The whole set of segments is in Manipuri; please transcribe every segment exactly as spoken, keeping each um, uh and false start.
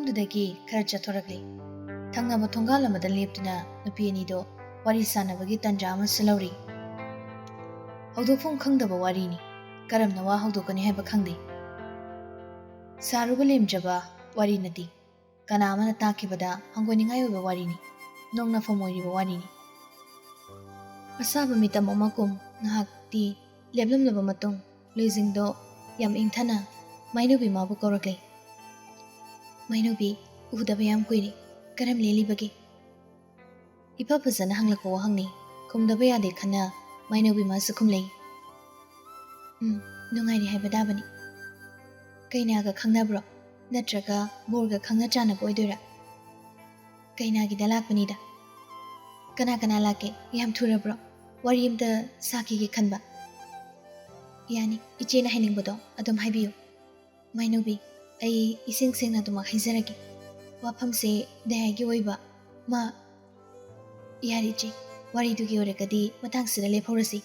ꯑꯗꯨꯗꯒꯤ ꯈꯔ ꯆꯠꯊꯣꯔꯛꯂꯦ꯫ ꯊꯪꯅꯕ ꯊꯣꯡꯒꯥꯜ ꯑꯃꯗ ꯂꯦꯞꯇꯨꯅ ꯅꯨꯄꯤ ꯑꯅꯤꯗꯣ ꯋꯥꯔꯤ ꯁꯥꯟꯅꯕꯒꯤ ꯇꯟꯖꯥ ꯑꯃꯁꯨ ꯂꯧꯔꯤ꯫ ꯍꯧꯗꯣꯛꯐꯝ ꯈꯪꯗꯕ ꯋꯥꯔꯤꯅꯤ꯫ ꯀꯔꯝꯅ ꯋꯥ ꯍꯧꯗꯣꯛꯀꯅꯤ ꯍꯥꯏꯕ ꯈꯪꯗꯦ꯫ ꯁꯥꯔꯨꯕ ꯂꯦꯝꯖꯕ ꯋꯥꯔꯤ ꯅꯠꯇꯦ꯫ ꯀꯅꯥ ꯑꯃꯅ ꯇꯥꯈꯤꯕꯗ ꯍꯪꯒꯣꯏꯅꯤꯡꯉꯥꯏ ꯑꯣꯏꯕ ꯋꯥꯔꯤꯅꯤ꯫ ꯅꯣꯡꯅꯐꯝ ꯑꯣꯏꯔꯤꯕ ꯋꯥꯔꯤꯅꯤ꯫ ꯑꯁꯥꯕ ꯃꯤꯇꯝ ꯑꯃ ꯀꯨꯝ ꯉꯥꯏꯍꯥꯛꯇꯤ ꯂꯦꯞꯂꯝꯂꯕ ꯃꯇꯨꯡ ꯂꯨꯏꯖꯤꯡꯗꯣ ꯌꯥꯝ ꯏꯪꯊꯅ ꯃꯥꯏꯅꯨꯕꯤ ꯃꯥꯕꯨ ꯀꯧꯔꯛꯂꯦ꯫ "ꯃꯥꯏꯅꯨꯕꯤ, ꯎꯗꯕ ꯌꯥꯝ ꯀꯨꯏꯔꯦ꯫ ꯀꯔꯝ ꯂꯦꯜꯂꯤꯕꯒꯦ?" ꯏꯐ ꯐꯖꯅ ꯍꯪꯂꯛꯄ ꯋꯥꯍꯪꯅꯤ꯫ ꯈꯨꯝꯗꯕ ꯌꯥꯗꯦ ꯈꯟꯅ ꯃꯥꯏꯅꯧꯕꯤ ꯃꯥꯁꯨ ꯈꯨꯝꯂꯩ꯫ "ꯎꯝ, ꯅꯨꯡꯉꯥꯏꯔꯤ ꯍꯥꯏꯕ ꯇꯥꯕꯅꯤ꯫ ꯀꯩꯅꯥꯒ ꯈꯪꯅꯕ꯭ꯔꯣ? ꯅꯠꯇ꯭ꯔꯒ ꯕꯣꯔꯒ ꯈꯪꯅ ꯆꯥꯟꯅꯕ ꯑꯣꯏꯗꯣꯏꯔꯥ?" "ꯀꯩꯅꯥꯒꯤꯗ ꯂꯥꯛꯄꯅꯤꯗ꯫" "ꯀꯅꯥ ꯀꯅꯥ ꯂꯥꯛꯀꯦ? ꯌꯥꯝ ꯊꯨꯔꯕ꯭ꯔꯣ? ꯋꯥꯔꯤ ꯑꯝꯇ ꯁꯥꯈꯤꯒꯦ ꯈꯟꯕ꯫" "ꯌꯥꯅꯤ, ꯏꯆꯦꯅ ꯍꯥꯏꯅꯤꯡꯕꯗꯣ ꯑꯗꯨꯝ ꯍꯥꯏꯕꯤꯌꯨ꯫" "ꯃꯥꯏꯅꯧꯕꯤ, ꯑꯩ ꯏꯁꯦꯡ ꯁꯦꯡꯅ ꯑꯗꯨꯃꯛ ꯍꯥꯏꯖꯔꯒꯦ꯫ ꯋꯥꯐꯝꯁꯦ ꯗꯌꯥꯒꯤ ꯑꯣꯏꯕ ꯃꯥ..." "ꯌꯥꯔꯦ ꯏꯆꯦ, ꯋꯥꯔꯤꯗꯨꯒꯤ ꯑꯣꯏꯔꯒꯗꯤ ꯃꯇꯥꯡꯁꯤꯗ ꯂꯦꯞꯍꯧꯔꯁꯤ꯫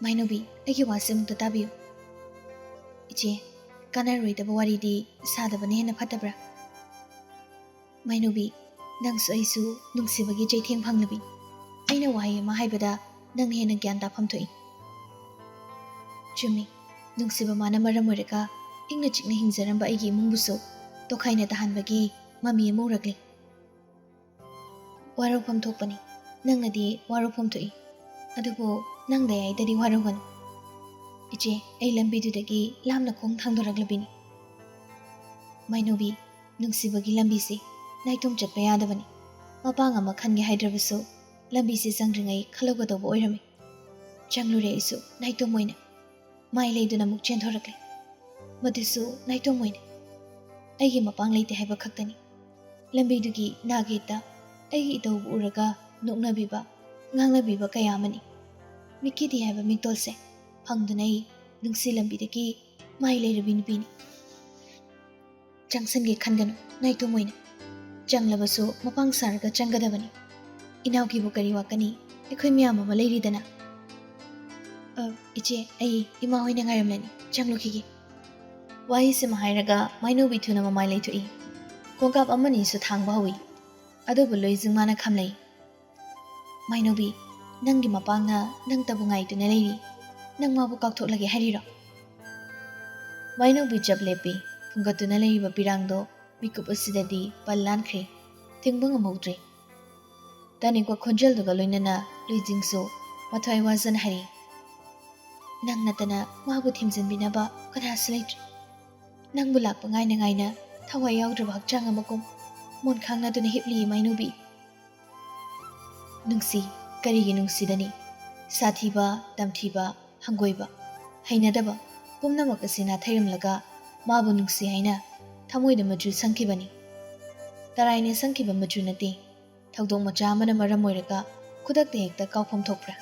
ꯃꯥꯏꯅꯧꯕꯤ, ꯑꯩꯒꯤ ꯋꯥꯁꯦ ꯑꯃꯨꯛꯇ ꯇꯥꯕꯤꯌꯨ꯫ ꯏꯆꯦ, ꯀꯥꯟꯅꯔꯣꯏꯗꯕ ꯋꯥꯔꯤꯗꯤ ꯁꯥꯗꯕꯅ ꯍꯦꯟꯅ ꯐꯠꯇꯕ꯭ꯔꯥ?" "ꯃꯥꯏꯅꯧꯕꯤ, ꯅꯪꯁꯨ ꯑꯩꯁꯨ ꯅꯨꯡꯁꯤꯕꯒꯤ ꯆꯩꯊꯦꯡ ꯐꯪꯂꯕꯤ꯫ ꯑꯩꯅ ꯋꯥꯍꯩ ꯑꯃ ꯍꯥꯏꯕꯗ ꯅꯪꯅ ꯍꯦꯟꯅ ꯒ꯭ꯌꯥꯟ ꯇꯥꯐꯝ ꯊꯣꯛꯏ꯫" "ꯆꯨꯝꯃꯤ, ꯅꯨꯡꯁꯤꯕ ꯃꯥꯅ ꯃꯔꯝ ꯑꯣꯏꯔꯒ ꯏꯪꯅ ꯆꯤꯛꯅ ꯍꯤꯡꯖꯔꯝꯕ ꯑꯩꯒꯤ ꯏꯃꯨꯡꯕꯨꯁꯨ ꯇꯣꯈꯥꯏꯅ ꯇꯥꯍꯟꯕꯒꯤ ꯃꯃꯤ ꯑꯃ ꯎꯔꯛꯂꯤ꯫" "ꯋꯥꯔꯧꯐꯝ ꯊꯣꯛꯄꯅꯤ, ꯅꯪꯅꯗꯤ ꯋꯥꯔꯧꯐꯝ ꯊꯣꯛꯏ꯫ ꯑꯗꯨꯕꯨ ꯅꯪ ꯗꯌꯥꯏꯗꯗꯤ ꯋꯥꯔꯧꯒꯅꯨ꯫ ꯏꯆꯦ, ꯑꯩ ꯂꯝꯕꯤꯗꯨꯗꯒꯤ ꯂꯥꯞꯅ ꯈꯣꯡ ꯊꯥꯡꯗꯣꯔꯛꯂꯕꯤꯅꯤ꯫" "ꯃꯥꯏꯅꯧꯕꯤ, ꯅꯨꯡꯁꯤꯕꯒꯤ ꯂꯝꯕꯤꯁꯤ ꯅꯥꯏꯇꯣꯝ ꯆꯠꯄ ꯌꯥꯗꯕꯅꯤ꯫ ꯃꯄꯥꯡ ꯑꯃ ꯈꯟꯒꯦ ꯍꯥꯏꯗ꯭ꯔꯕꯁꯨ ꯂꯝꯕꯤꯁꯤ ꯆꯪꯗ꯭ꯔꯤꯉꯩ ꯈꯜꯍꯧꯒꯗꯧꯕ ꯑꯣꯏꯔꯝꯃꯤ꯫" ꯆꯪꯂꯨꯔꯦ ꯑꯩꯁꯨ ꯅꯥꯏꯇꯣꯝ ꯑꯣꯏꯅ꯫ ꯃꯥꯏ ꯂꯩꯗꯨꯅ ꯑꯃꯨꯛ ꯆꯦꯟꯊꯣꯔꯛꯂꯦ꯫ ꯃꯗꯨꯁꯨ ꯅꯥꯏꯇꯣꯝ ꯑꯣꯏꯅ꯫ ꯑꯩꯒꯤ ꯃꯄꯥꯡ ꯂꯩꯇꯦ ꯍꯥꯏꯕ ꯈꯛꯇꯅꯤ꯫ ꯂꯝꯕꯤꯗꯨꯒꯤ ꯅꯥꯒꯦꯠꯇ ꯑꯩꯒꯤ ꯏꯇꯧꯕꯨ ꯎꯔꯒ ꯅꯣꯛꯅꯕꯤꯕ, ꯉꯥꯡꯅꯕꯤꯕ ꯀꯌꯥ ꯑꯃꯅꯤ꯫ ꯃꯤꯠꯀꯤꯗꯤ ꯍꯥꯏꯕ ꯃꯤꯡꯇꯣꯜꯁꯦ ꯐꯪꯗꯨꯅ ꯑꯩ ꯅꯨꯡꯁꯤ ꯂꯝꯕꯤꯗꯒꯤ ꯃꯥꯏ ꯂꯩꯔꯕꯤ ꯅꯨꯄꯤꯅꯤ꯫ ꯆꯪꯁꯟꯒꯦ ꯈꯟꯒꯅꯨ, ꯅꯥꯏꯇꯣꯝ ꯑꯣꯏꯅ꯫ ꯆꯪꯂꯕꯁꯨ ꯃꯄꯥꯡ ꯁꯥꯔꯒ ꯆꯪꯒꯗꯕꯅꯤ꯫ ꯏꯅꯥꯎꯒꯤꯕꯨ ꯀꯔꯤ ꯋꯥꯀꯅꯤ? ꯑꯩꯈꯣꯏ ꯃꯌꯥꯝ ꯑꯃ ꯂꯩꯔꯤꯗꯅ꯫ "ꯑ, ꯏꯆꯦ, ꯑꯩ ꯏꯃꯥ ꯍꯣꯏꯅ ꯉꯥꯏꯔꯝꯂꯅꯤ, ꯆꯪꯂꯨꯈꯤꯒꯦ꯫" ꯋꯥꯍꯩꯁꯤꯃ ꯍꯥꯏꯔꯒ ꯃꯥꯏꯅꯧꯕꯤ ꯊꯨꯅ ꯃꯃꯥꯏ ꯂꯩꯊꯣꯛꯏ꯫ ꯈꯣꯡꯀꯥꯞ ꯑꯃꯅꯤꯁꯨ ꯊꯥꯡꯕ ꯍꯧꯏ꯫ ꯑꯗꯨꯕꯨ ꯂꯣꯏꯖꯤꯡꯃꯥꯅ ꯈꯝꯂꯩ꯫ "ꯃꯥꯏꯅꯧꯕꯤ, ꯅꯪꯒꯤ ꯃꯄꯥꯡꯅ ꯅꯪꯇꯕꯨ ꯉꯥꯏꯗꯨꯅ ꯂꯩꯔꯤ꯫ ꯅꯪ ꯃꯥꯕꯨ ꯀꯥꯎꯊꯣꯛꯂꯒꯦ ꯍꯥꯏꯔꯤꯔꯣ?" ꯃꯥꯏꯅꯧꯕꯤ ꯆꯞ ꯂꯦꯞꯄꯤ꯫ ꯐꯨꯡꯒꯠꯇꯨꯅ ꯂꯩꯔꯤꯕ ꯄꯤꯔꯥꯡꯗꯣ ꯃꯤꯀꯨꯞ ꯑꯁꯤꯗꯗꯤ ꯄꯜ ꯂꯥꯟꯈ꯭ꯔꯦ꯫ ꯊꯤꯡꯕ ꯉꯝꯍꯧꯗ꯭ꯔꯦ꯫ ꯇꯥꯅꯤꯡꯕ ꯈꯣꯟꯖꯦꯜꯗꯨꯒ ꯂꯣꯏꯅꯅ ꯂꯨꯏꯖꯤꯡꯁꯨ ꯃꯊ꯭ꯋꯥꯏ ꯋꯥꯖꯅ ꯍꯥꯏꯔꯤ, "ꯅꯪ ꯅꯠꯇꯅ ꯃꯥꯕꯨ ꯊꯦꯝꯖꯤꯟꯕꯤꯅꯕ ꯀꯅꯥꯁꯨ ꯂꯩꯇ꯭ꯔꯦ꯫ ꯅꯪꯕꯨ ꯂꯥꯛꯄ ꯉꯥꯏꯅ ꯉꯥꯏꯅ ꯊꯋꯥꯏ ꯌꯥꯎꯗ꯭ꯔꯕ ꯍꯛꯆꯥꯡ ꯑꯃꯒꯨꯝ ꯃꯣꯟ ꯈꯥꯡꯅꯗꯨꯅ ꯍꯤꯞꯂꯤ ꯃꯥꯏꯅꯨꯕꯤ꯫ ꯅꯨꯡꯁꯤ, ꯀꯔꯤꯒꯤ ꯅꯨꯡꯁꯤꯗꯅꯤ? ꯁꯥꯊꯤꯕ, ꯇꯝꯊꯤꯕ, ꯍꯪꯒꯣꯏꯕ, ꯍꯩꯅꯗꯕ ꯄꯨꯝꯅꯃꯛ ꯑꯁꯤ ꯅꯥꯊꯩꯔꯝꯂꯒ ꯃꯥꯕꯨ ꯅꯨꯡꯁꯤ ꯍꯥꯏꯅ ꯊꯃꯣꯏꯗ ꯃꯆꯨ ꯁꯪꯈꯤꯕꯅꯤ꯫ ꯇꯔꯥꯏꯅ ꯁꯪꯈꯤꯕ ꯃꯆꯨ ꯅꯠꯇꯦ꯫ ꯊꯧꯗꯣꯛ ꯃꯆꯥ ꯑꯃꯅ ꯃꯔꯝ ꯑꯣꯏꯔꯒ ꯈꯨꯗꯛꯇ ꯍꯦꯛꯇ ꯀꯥꯎꯐꯝ ꯊꯣꯛꯄ꯭ꯔꯥ?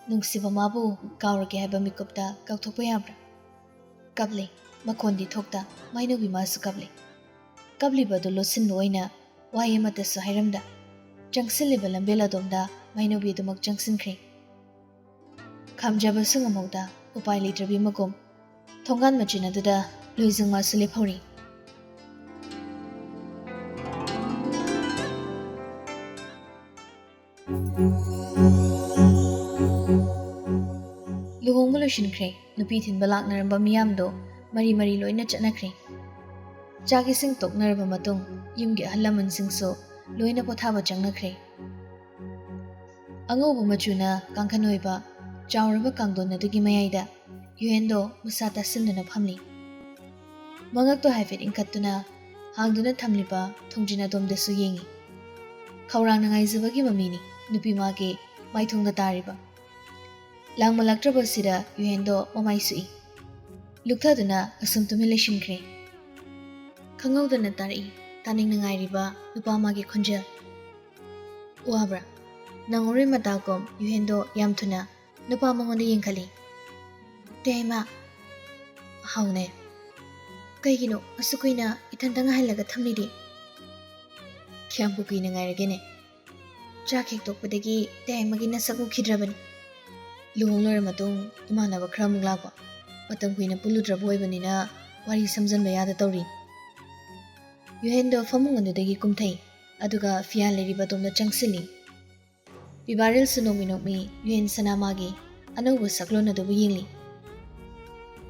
ꯅꯨꯡꯁꯤꯕ ꯃꯥꯕꯨ ꯀꯥꯎꯔꯒꯦ ꯍꯥꯏꯕ ꯃꯤꯀꯨꯞꯇ ꯀꯥꯎꯊꯣꯛꯄ ꯌꯥꯕ꯭ꯔꯥ?" ꯀꯞꯂꯦ꯫ ꯃꯈꯣꯟꯗꯤ ꯊꯣꯛꯇ ꯃꯥꯏꯅꯧꯕꯤ ꯃꯥꯁꯨ ꯀꯞꯂꯦ꯫ ꯀꯞꯂꯤꯕ ꯑꯗꯨ ꯂꯣꯠꯁꯤꯟꯕ ꯑꯣꯏꯅ ꯋꯥꯍꯩ ꯑꯃꯠꯇꯁꯨ ꯍꯥꯏꯔꯝꯗ ꯆꯪꯁꯤꯜꯂꯤꯕ ꯂꯝꯕꯦꯜ ꯑꯗꯣꯝꯗ ꯃꯥꯏꯅꯧꯕꯤ ꯑꯗꯨꯃꯛ ꯆꯪꯁꯤꯟꯈ꯭ꯔꯦ꯫ ꯈꯥꯝꯖꯕꯁꯨ ꯉꯝꯍꯧꯗ ꯎꯄꯥꯏ ꯂꯩꯇ꯭ꯔꯕꯤ ꯃꯒꯨꯝ ꯊꯣꯡꯒꯥꯟ ꯃꯆꯤꯟ ꯑꯗꯨꯗ ꯂꯣꯏꯖꯤꯡꯃꯥꯁꯨ ꯂꯦꯞꯍꯧꯔꯤ꯫ ꯂꯨꯍꯣꯡꯕ ꯂꯣꯏꯁꯤꯟꯈ꯭ꯔꯦ꯫ ꯅꯨꯄꯤ ꯊꯤꯟꯕ ꯂꯥꯛꯅꯔꯝꯕ ꯃꯤꯌꯥꯝꯗꯣ ꯃꯔꯤ ꯃꯔꯤ ꯂꯣꯏꯅ ꯆꯠꯅꯈ꯭ꯔꯦ꯫ ꯆꯥꯛ ꯏꯁꯤꯡ ꯇꯣꯛꯅꯔꯕ ꯃꯇꯨꯡ ꯌꯨꯝꯒꯤ ꯑꯍꯜ ꯂꯃꯟꯁꯤꯡꯁꯨ ꯂꯣꯏꯅ ꯄꯣꯊꯥꯕ ꯆꯪꯅꯈ꯭ꯔꯦ꯫ ꯑꯉꯧꯕ ꯃꯆꯨꯅ ꯀꯥꯡꯈꯟ ꯑꯣꯏꯕ ꯆꯥꯎꯔꯕ ꯀꯥꯡꯗꯣꯟ ꯑꯗꯨꯒꯤ ꯃꯌꯥꯏꯗ ꯌꯨꯍꯦꯟꯗꯣ ꯃꯁꯥ ꯇꯥꯁꯤꯟꯗꯨꯅ ꯐꯝꯂꯤ꯫ ꯃꯉꯛꯇꯣ ꯍꯥꯏꯐꯦꯠ ꯏꯟꯈꯠꯇꯨꯅ ꯍꯥꯡꯗꯨꯅ ꯊꯝꯂꯤꯕ ꯊꯣꯡꯖꯤꯟ ꯑꯗꯣꯝꯗꯁꯨ ꯌꯦꯡꯏ꯫ ꯈꯧꯔꯥꯡꯅ ꯉꯥꯏꯖꯕꯒꯤ ꯃꯃꯤꯅꯤ ꯅꯨꯄꯤ ꯃꯥꯒꯤ ꯃꯥꯏꯊꯣꯡꯗ ꯇꯥꯔꯤꯕ꯫ ꯂꯥꯡꯃꯜꯂꯛꯇ꯭ꯔꯕꯁꯤꯗ ꯌꯨꯍꯦꯟꯗꯣ ꯃꯃꯥꯏ ꯁꯨꯛꯏ꯫ ꯂꯨꯛꯊꯗꯨꯅ ꯑꯁꯨꯝ ꯇꯨꯃꯤꯟ ꯂꯩꯁꯤꯟꯈ꯭ꯔꯦ꯫ ꯈꯪꯍꯧꯗꯅ ꯇꯥꯔꯛꯏ ꯇꯥꯅꯤꯡꯅ ꯉꯥꯏꯔꯤꯕ ꯅꯨꯄꯥ ꯃꯥꯒꯤ ꯈꯣꯟꯖꯦꯜ꯫ "ꯋꯥꯕ꯭ꯔꯥ?" ꯅꯪꯍꯧꯔꯣꯏ ꯃꯇꯥꯒꯨꯝ ꯌꯨꯍꯦꯟꯗꯣ ꯌꯥꯝ ꯊꯨꯅ ꯅꯨꯄꯥ ꯃꯉꯣꯟꯗ ꯌꯦꯡꯈꯠꯂꯤ꯫ "ꯇꯦꯃꯥ!" "ꯍꯥꯎꯅꯦ꯫ ꯀꯩꯒꯤꯅꯣ ꯑꯁꯨꯛ ꯀꯨꯏꯅ ꯏꯊꯟꯇ ꯉꯥꯏꯍꯜꯂꯒ ꯊꯝꯂꯤꯗꯤ?" "ꯀꯌꯥꯝꯕꯨ ꯀꯨꯏꯅ ꯉꯥꯏꯔꯒꯦꯅꯦ? ꯆꯥꯛ ꯍꯦꯛ ꯇꯣꯛꯄꯗꯒꯤ ꯇꯦꯃꯥꯒꯤ ꯅꯁꯛ ꯎꯈꯤꯗ꯭ꯔꯕꯅꯤ꯫ ꯂꯨꯍꯣꯡ ꯂꯣꯏꯔ ꯃꯇꯨꯡ ꯏꯃꯥꯟꯅꯕ ꯈꯔ ꯑꯃꯨꯛ ꯂꯥꯛꯄ꯫ ꯃꯇꯝ ꯀꯨꯏꯅ ꯄꯨꯜꯂꯨꯗ꯭ꯔꯕ ꯑꯣꯏꯕꯅꯤꯅ ꯋꯥꯔꯤ ꯁꯝꯖꯟꯕ ꯌꯥꯗ ꯇꯧꯔꯤ꯫" ꯌꯨꯍꯦꯟꯗꯣ ꯐꯃꯨꯡ ꯑꯗꯨꯗꯒꯤ ꯀꯨꯝꯊꯩ, ꯑꯗꯨꯒ ꯐꯤꯌꯥꯟ ꯂꯩꯔꯤꯕ ꯑꯗꯣꯝꯗ ꯆꯪꯁꯤꯜꯂꯤ꯫ ꯄꯤꯕꯥꯔꯦꯜꯁꯨ ꯅꯣꯛꯃꯤ ꯅꯣꯛꯃꯤ ꯌꯨꯍꯦꯟ ꯁꯅꯥꯃꯥꯒꯤ ꯑꯅꯧꯕ ꯁꯛꯂꯣꯟ ꯑꯗꯨꯕꯨ ꯌꯦꯡꯂꯤ꯫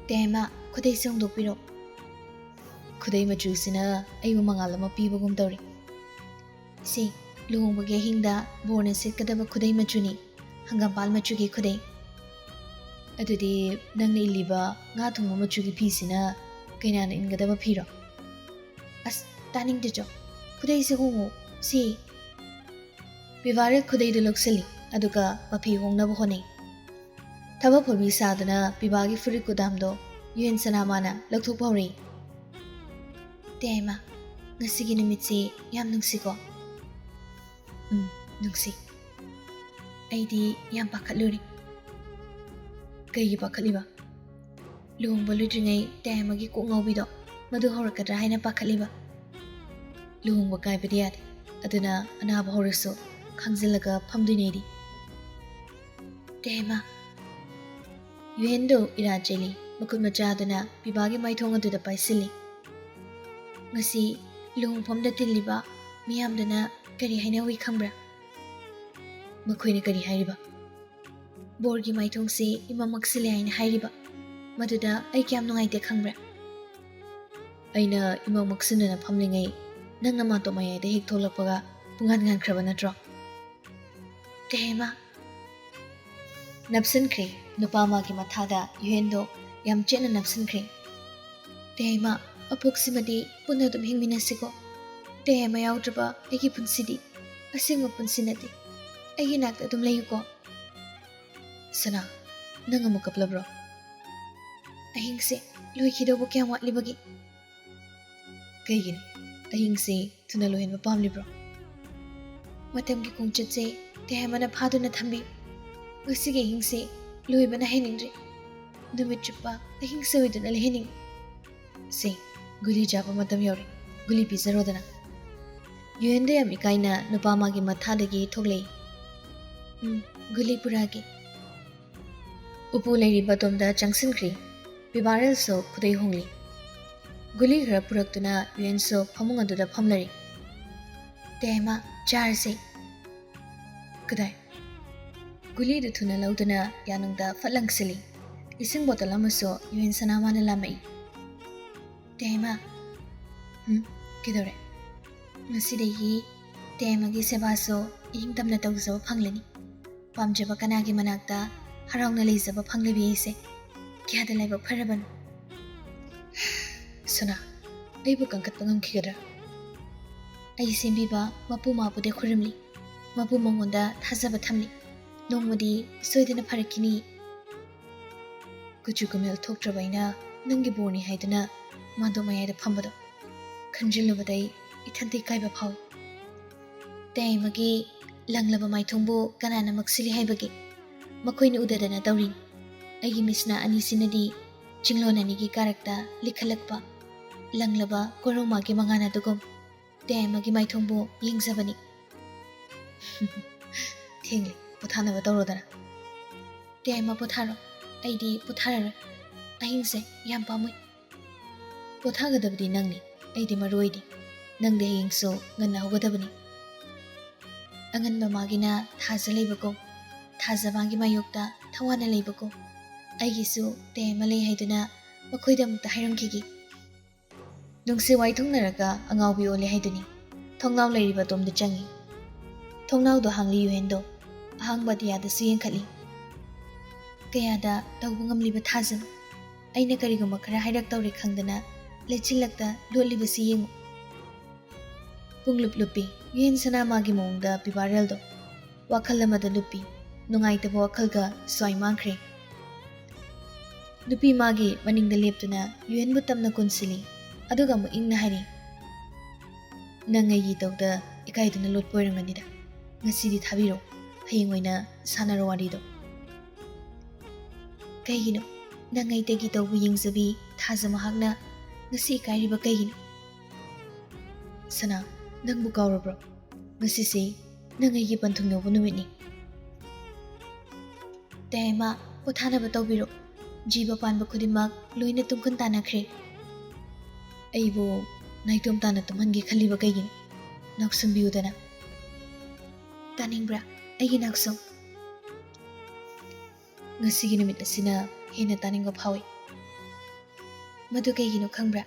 "ꯇꯦꯃꯥ, ꯈꯨꯗꯩꯁꯦ ꯍꯣꯡꯗꯣꯛꯄꯤꯔꯣ꯫ ꯈꯨꯗꯩ ꯃꯆꯨꯁꯤꯅ ꯑꯩꯕꯨ ꯃꯉꯥꯜ ꯑꯃ ꯄꯤꯕꯒꯨꯝ ꯇꯧꯔꯤ꯫ ꯁꯤ ꯂꯨꯍꯣꯡꯕꯒꯤ ꯑꯍꯤꯡꯗ ꯕꯣꯔꯅ ꯁꯦꯠꯀꯗꯕ ꯈꯨꯗꯩ ꯃꯆꯨꯅꯤ, ꯍꯪꯒꯥꯝꯄꯥꯜ ꯃꯆꯨꯒꯤ ꯈꯨꯗꯩ꯫ ꯑꯗꯨꯗꯤ ꯅꯪꯅ ꯏꯜꯂꯤꯕ ꯉꯥ ꯊꯣꯡꯕ ꯃꯆꯨꯒꯤ ꯐꯤꯁꯤꯅ ꯀꯩꯅꯥꯅ ꯏꯟꯒꯗꯕ ꯐꯤꯔꯣ? ꯑꯁ, ꯇꯥꯅꯤꯡꯗꯦ ꯆꯣ꯫ ꯈꯨꯗꯩꯁꯦ ꯍꯣꯡꯉꯨ꯫ ꯁꯤ" ꯄꯤꯕꯥꯔꯦꯜ ꯈꯨꯗꯩꯗꯨ ꯂꯧꯁꯤꯜꯂꯤ, ꯑꯗꯨꯒ ꯃꯐꯤ ꯍꯣꯡꯅꯕ ꯍꯣꯠꯅꯩ꯫ ꯊꯕꯛ ꯐꯕꯤ ꯁꯥꯗꯨꯅ ꯄꯤꯕꯥꯒꯤ ꯐꯨꯔꯤꯠ ꯀꯨꯗꯥꯝꯗꯣ ꯌꯨꯍꯦꯟ ꯁꯅꯥꯃꯥꯅ ꯂꯧꯊꯣꯛꯄ ꯍꯧꯔꯛꯏ꯫ "ꯇꯦꯃꯥ, ꯉꯁꯤꯒꯤ ꯅꯨꯃꯤꯠꯁꯤ ꯌꯥꯝ ꯅꯨꯡꯁꯤꯀꯣ?" "ꯎꯝ, ꯅꯨꯡꯁꯤ꯫ ꯑꯩꯗꯤ ꯌꯥꯝ ꯄꯥꯈꯠꯂꯨꯔꯦ꯫" "ꯀꯩꯒꯤ ꯄꯥꯈꯠꯂꯤꯕ?" "ꯂꯨꯍꯣꯡꯕ ꯂꯣꯏꯗ꯭ꯔꯤꯉꯩ ꯇꯦꯃꯥꯒꯤ ꯀꯣꯛ ꯉꯥꯎꯕꯤꯗꯣ, ꯃꯗꯨ ꯍꯧꯔꯛꯀꯗ꯭ꯔꯥ ꯍꯥꯏꯅ ꯄꯥꯈꯠꯂꯤꯕ꯫" "ꯂꯨꯍꯣꯡꯕ ꯀꯥꯏꯕꯗꯤ ꯌꯥꯗꯦ, ꯑꯗꯨꯅ ꯑꯅꯥꯕ ꯍꯧꯔꯁꯨ ꯈꯥꯡꯖꯤꯜꯂꯒ ꯐꯝꯗꯣꯏꯅꯦ ꯑꯩꯗꯤ꯫" "ꯇꯦꯃꯥ꯫" ꯌꯨꯍꯦꯟꯗꯣ ꯏꯔꯥ ꯆꯦꯜꯂꯤ, ꯃꯈꯨꯠ ꯃꯆꯥꯗꯨꯅ ꯄꯤꯕꯥꯒꯤ ꯃꯥꯏꯊꯣꯡ ꯑꯗꯨꯗ ꯄꯥꯏꯁꯤꯜꯂꯤ꯫ "ꯉꯁꯤ ꯂꯨꯍꯣꯡꯐꯝꯗ ꯇꯤꯜꯂꯤꯕ ꯃꯤꯌꯥꯝꯗꯨꯅ ꯀꯔꯤ ꯍꯥꯏꯅꯍꯧꯏ ꯈꯪꯕ꯭ꯔꯥ?" "ꯃꯈꯣꯏꯅ ꯀꯔꯤ ꯍꯥꯏꯔꯤꯕ?" "ꯕꯣꯔꯒꯤ ꯃꯥꯏꯊꯣꯡꯁꯤ ꯏꯃꯝ ꯃꯛꯁꯤꯜꯂꯦ ꯍꯥꯏꯅ ꯍꯥꯏꯔꯤꯕ꯫ ꯃꯗꯨꯗ ꯑꯩ ꯀꯌꯥꯝ ꯅꯨꯡꯉꯥꯏꯇꯦ ꯈꯪꯕ꯭ꯔꯥ?" "ꯑꯩꯅ ꯏꯃꯝ ꯃꯛꯁꯤꯟꯗꯨꯅ ꯐꯝꯂꯤꯉꯩ ꯅꯪꯅ ꯃꯥꯇꯣꯞ ꯃꯌꯥꯏꯗ ꯍꯦꯛ ꯊꯣꯛꯂꯛꯄꯒ ꯄꯨꯡꯉꯥꯟ ꯉꯥꯟꯈ꯭ꯔꯕ ꯅꯠꯇ꯭ꯔꯣ?" "ꯇꯦꯃꯥ!" ꯅꯞꯁꯤꯟꯈ꯭ꯔꯦ ꯅꯨꯄꯥ ꯑꯃꯒꯤ ꯃꯊꯥꯗ ꯌꯨꯍꯦꯟꯗꯣ, ꯌꯥꯝ ꯆꯦꯠꯅ ꯅꯞꯁꯤꯟꯈ꯭ꯔꯦ꯫ "ꯇꯦꯃꯥ, ꯑꯄꯣꯛꯁꯤꯃꯗꯤ ꯄꯨꯟꯅ ꯑꯗꯨꯝ ꯍꯤꯡꯃꯤꯟꯅꯁꯤꯀꯣ꯫ ꯇꯦꯃꯥ ꯌꯥꯎꯗ꯭ꯔꯕ ꯑꯩꯒꯤ ꯄꯨꯟꯁꯤꯗꯤ ꯑꯁꯦꯡꯕ ꯄꯨꯟꯁꯤ ꯅꯠꯇꯦ꯫ ꯑꯩꯒꯤ ꯅꯥꯛꯇ ꯑꯗꯨꯝ ꯂꯩꯌꯨꯀꯣ꯫" "ꯁꯅꯥ, ꯅꯪ ꯑꯃꯨꯛ ꯀꯞꯂꯕ꯭ꯔꯣ?" "ꯑꯍꯤꯡꯁꯦ ꯂꯣꯏꯈꯤꯗꯧꯕ ꯀꯌꯥꯝ ꯋꯥꯠꯂꯤꯕꯒꯦ?" "ꯀꯩꯒꯤꯅꯣ? ꯑꯍꯤꯡꯁꯦ ꯊꯨꯅ ꯂꯣꯏꯍꯟꯕ ꯄꯥꯝꯂꯤꯕ꯭ꯔꯣ?" "ꯃꯇꯝꯒꯤ ꯈꯣꯡꯆꯠꯁꯦ ꯇꯦꯃꯥꯅ ꯐꯥꯗꯨꯅ ꯊꯝꯕꯤ꯫ ꯉꯁꯤꯒꯤ ꯑꯍꯤꯡꯁꯦ ꯂꯣꯏꯕ ꯅꯥꯏꯍꯟꯅꯤꯡꯗ꯭ꯔꯦ꯫ ꯅꯨꯃꯤꯠ ꯆꯨꯞꯄ ꯑꯍꯤꯡꯁꯦ ꯑꯣꯏꯗꯨꯅ ꯂꯩꯍꯟꯅꯤꯡꯉꯤ꯫" "ꯁꯦ, ꯒꯨꯂꯤ ꯆꯥꯕ ꯃꯇꯝ ꯌꯧꯔꯦ꯫ ꯒꯨꯂꯤ ꯄꯤꯖꯔꯣꯗꯅ꯫" ꯌꯨꯍꯦꯟꯗꯣ ꯌꯥꯝ ꯏꯀꯥꯏꯅ ꯅꯨꯄꯥ ꯑꯃꯒꯤ ꯃꯊꯥꯗꯒꯤ ꯊꯣꯛꯂꯛꯏ꯫ "ꯎꯝ, ꯒꯨꯂꯤ ꯄꯨꯔꯛꯑꯒꯦ꯫" ꯎꯄꯨ ꯂꯩꯔꯤꯕ ꯑꯗꯣꯝꯗ ꯆꯪꯁꯤꯟꯈ꯭ꯔꯤ꯫ ꯄꯤꯕꯥꯔꯦꯜꯁꯨ ꯈꯨꯗꯩ ꯍꯣꯡꯂꯤ꯫ ꯒꯨꯂꯤ ꯈꯔ ꯄꯨꯔꯛꯇꯨꯅ ꯌꯨꯑꯦꯟꯁꯨ ꯐꯃꯨꯡ ꯑꯗꯨꯗ ꯐꯝꯂꯔꯤ꯫ "ꯇꯦꯃ, ꯆꯥꯔꯁꯦ꯫" "ꯀꯗꯥꯏ?" ꯒꯨꯂꯤꯗꯨ ꯊꯨꯅ ꯂꯧꯗꯨꯅ ꯌꯥꯅꯨꯡꯗ ꯐꯠ ꯂꯪꯁꯤꯜꯂꯤ꯫ ꯏꯁꯤꯡ ꯕꯣꯇꯜ ꯑꯃꯁꯨ ꯌꯨꯑꯦꯟ ꯁꯅꯥꯃꯥꯅ ꯂꯥꯝꯃꯛꯏ꯫ "ꯇꯦꯃ꯫" "ꯍꯨꯝ, ꯀꯩꯗꯧꯔꯦ?" "ꯉꯁꯤꯗꯒꯤ ꯇꯦꯃꯒꯤ ꯁꯦꯕꯥꯁꯨ ꯏꯅꯤꯡꯇꯝꯅ ꯇꯧꯖꯕ ꯐꯪꯂꯅꯤ꯫ ꯄꯥꯝꯖꯕ ꯀꯅꯥꯒꯤ ꯃꯅꯥꯛꯇ ꯍꯔꯥꯎꯅ ꯂꯩꯖꯕ ꯐꯪꯂꯤꯕꯤ ꯑꯩꯁꯦ ꯀꯌꯥꯗ ꯂꯥꯏꯕꯛ ꯐꯔꯕꯅꯣ!" "ꯁꯣꯅꯥ, ꯑꯩꯕꯨ ꯀꯟꯈꯠꯄ ꯉꯝꯈꯤꯒꯗ꯭ꯔꯥ?" "ꯑꯩ ꯁꯦꯝꯕꯤꯕ ꯃꯄꯨ ꯃꯥꯕꯨꯗꯤ ꯈꯨꯔꯨꯝꯂꯤ꯫ ꯃꯄꯨ ꯃꯉꯣꯟꯗ ꯊꯥꯖꯕ ꯊꯝꯂꯤ꯫ ꯅꯣꯡꯃꯗꯤ ꯁꯣꯏꯗꯅ ꯐꯔꯛꯈꯤꯅꯤ꯫" ꯀꯨꯆꯨ ꯀꯨꯃꯦꯜ ꯊꯣꯛꯇ꯭ꯔꯕ ꯑꯩꯅ ꯅꯪꯒꯤ ꯕꯣꯔꯅꯤ ꯍꯥꯏꯗꯨꯅ ꯃꯥꯗꯣ ꯃꯌꯥꯏꯗ ꯐꯝꯕꯗꯣ ꯈꯟꯖꯤꯜꯂꯨꯕꯗ ꯑꯩ ꯏꯊꯟꯇ ꯏꯀꯥꯏꯕ ꯐꯥꯎꯏ꯫ ꯇꯦꯃꯒꯤ ꯂꯪꯂꯕ ꯃꯥꯏꯊꯣꯡꯕꯨ ꯀꯅꯥꯅ ꯃꯛꯁꯤꯜꯂꯤ ꯍꯥꯏꯕꯒꯦ? ꯃꯈꯣꯏꯅ ꯎꯗꯗꯅ ꯇꯧꯔꯤꯅꯤ꯫ ꯑꯩꯒꯤ ꯃꯤꯠꯁꯅꯥ ꯑꯅꯤꯁꯤꯅꯗꯤ ꯆꯤꯡꯂꯣꯟ ꯑꯅꯤꯒꯤ ꯀꯥꯔꯛꯇ ꯂꯤꯈꯠꯂꯛꯄ ꯂꯪꯂꯕ ꯀꯣꯔꯧꯃꯥꯒꯤ ꯃꯉꯥꯜ ꯑꯗꯨꯒꯨꯝ ꯇꯦꯃꯒꯤ ꯃꯥꯏꯊꯣꯡꯕꯨ ꯌꯦꯡꯖꯕꯅꯤ꯫ "ꯊꯦꯡꯂꯦ, ꯄꯣꯊꯥꯅꯕ ꯇꯧꯔꯣꯗꯅ꯫" "ꯇꯦꯃ, ꯄꯣꯊꯥꯔꯣ꯫ ꯑꯩꯗꯤ ꯄꯣꯊꯥꯔꯔꯣꯏ꯫ ꯑꯍꯤꯡꯁꯦ ꯌꯥꯝ ꯄꯥꯝꯃꯨꯏ꯫" "ꯄꯣꯊꯥꯒꯗꯕꯗꯤ ꯅꯪꯅꯤ, ꯑꯩꯗꯤ ꯃꯔꯨ ꯑꯣꯏꯗꯦ꯫ ꯅꯪꯗꯤ ꯍꯌꯦꯡꯁꯨ ꯉꯟꯅ ꯍꯧꯒꯗꯕꯅꯤ꯫" ꯑꯉꯟꯕ ꯃꯥꯒꯤꯅ ꯊꯥꯖ ꯂꯩꯕꯀꯣ, ꯊꯥꯖ ꯃꯥꯒꯤ ꯃꯥꯌꯣꯛꯇ ꯊꯋꯥꯅ ꯂꯩꯕꯀꯣ꯫ ꯑꯩꯒꯤꯁꯨ ꯇꯦꯃ ꯂꯩ ꯍꯥꯏꯗꯨꯅ ꯃꯈꯣꯏꯗ ꯑꯃꯨꯛꯇ ꯍꯥꯏꯔꯝꯈꯤꯒꯦ꯫ ꯅꯨꯡꯁꯤ ꯋꯥꯏꯊꯨꯡꯅꯔꯒ ꯑꯉꯥꯎꯕꯤ ꯑꯣꯜꯂꯦ ꯍꯥꯏꯗꯨꯅꯤ꯫ ꯊꯣꯡꯅꯥꯎ ꯂꯩꯔꯤꯕ ꯑꯗꯣꯝꯗ ꯆꯪꯉꯤ꯫ ꯊꯣꯡꯅꯥꯎꯗꯣ ꯍꯥꯡꯂꯤ ꯌꯨꯍꯦꯟꯗꯣ꯫ ꯑꯍꯥꯡꯕ ꯑꯇꯤꯌꯥꯗꯁꯨ ꯌꯦꯡꯈꯠꯂꯤ꯫ ꯀꯌꯥꯗ ꯇꯧꯕ ꯉꯝꯂꯤꯕ ꯊꯥꯖꯅꯣ? ꯑꯩꯅ ꯀꯔꯤꯒꯨꯝꯕ ꯈꯔ ꯍꯥꯏꯔꯛꯇꯧꯔꯦ ꯈꯪꯗꯅ ꯂꯩꯆꯤꯜꯂꯛꯇ ꯂꯣꯠꯂꯤꯕꯁꯤ ꯌꯦꯡꯉꯨ꯫ ꯄꯨꯡꯂꯨꯞ ꯂꯨꯞꯄꯤ꯫ ꯌꯨꯍꯦꯟ ꯁꯅꯥ ꯃꯥꯒꯤ ꯃꯑꯣꯡꯗ ꯄꯤꯕꯥꯔꯦꯜꯗꯣ꯫ ꯋꯥꯈꯜ ꯑꯃꯗ ꯂꯨꯞꯄꯤ꯫ ꯅꯨꯡꯉꯥꯏꯇꯕ ꯋꯥꯈꯜꯒ ꯁ꯭ꯋꯥꯏ ꯃꯥꯡꯈ꯭ꯔꯦ꯫ ꯅꯨꯄꯤ ꯃꯥꯒꯤ ꯃꯅꯤꯡꯗ ꯂꯦꯞꯇꯨꯅ ꯌꯨꯍꯦꯟꯕꯨ ꯇꯞꯅ ꯀꯨꯟꯁꯤꯜꯂꯤ꯫ ꯑꯗꯨꯒ ꯑꯃꯨꯛ ꯏꯪꯅ ꯍꯥꯏꯔꯤ, "ꯅꯪ ꯑꯩꯒꯤ ꯏꯇꯧꯗ ꯏꯀꯥꯏꯗꯨꯅ ꯂꯣꯠꯄ ꯑꯣꯏꯔꯝꯒꯅꯤꯗ꯫ ꯉꯁꯤꯗꯤ ꯊꯥꯕꯤꯔꯣ꯫ ꯍꯌꯦꯡ ꯑꯣꯏꯅ ꯁꯥꯟꯅꯔꯣ ꯋꯥꯔꯤꯗꯣ꯫" "ꯀꯩꯒꯤꯅꯣ? ꯅꯪ ꯑꯩꯇꯒꯤ ꯇꯧꯕ ꯌꯦꯡꯖꯕꯤ ꯊꯥꯖ ꯃꯍꯥꯛꯅ ꯉꯁꯤ ꯏꯀꯥꯏꯔꯤꯕ ꯀꯩꯒꯤꯅꯣ?" "ꯁꯅꯥ, ꯅꯪꯕꯨ ꯀꯥꯎꯔꯕ꯭ꯔꯣ? ꯉꯁꯤꯁꯤ ꯅꯪ ꯑꯩꯒꯤ ꯄꯟꯊꯨꯡ ꯌꯧꯕ ꯅꯨꯃꯤꯠꯅꯤ꯫" "ꯇꯦꯃ, ꯄꯣꯊꯥꯅꯕ ꯇꯧꯕꯤꯔꯣ꯫ ꯖꯤꯕ ꯄꯥꯟꯕ ꯈꯨꯗꯤꯡꯃꯛ ꯂꯣꯏꯅ ꯇꯨꯝꯈꯨꯟ ꯇꯥꯅꯈ꯭ꯔꯦ꯫" ꯑꯩꯕꯨ ꯅꯥꯏꯇꯣꯝ ꯇꯥꯅ ꯇꯨꯝꯍꯟꯒꯦ ꯈꯜꯂꯤꯕ ꯀꯩꯒꯤꯅꯣ? ꯅꯥꯎꯁꯨꯝꯕꯤꯌꯨꯗꯅ꯫ ꯇꯥꯅꯤꯡꯕ꯭ꯔꯥ ꯑꯩꯒꯤ ꯅꯥꯎꯁꯨꯝ? ꯉꯁꯤꯒꯤ ꯅꯨꯃꯤꯠ ꯑꯁꯤꯅ ꯍꯦꯟꯅ ꯇꯥꯅꯤꯡꯕ ꯐꯥꯎꯏ꯫ ꯃꯗꯨ ꯀꯩꯒꯤꯅꯣ ꯈꯪꯕ꯭ꯔꯥ?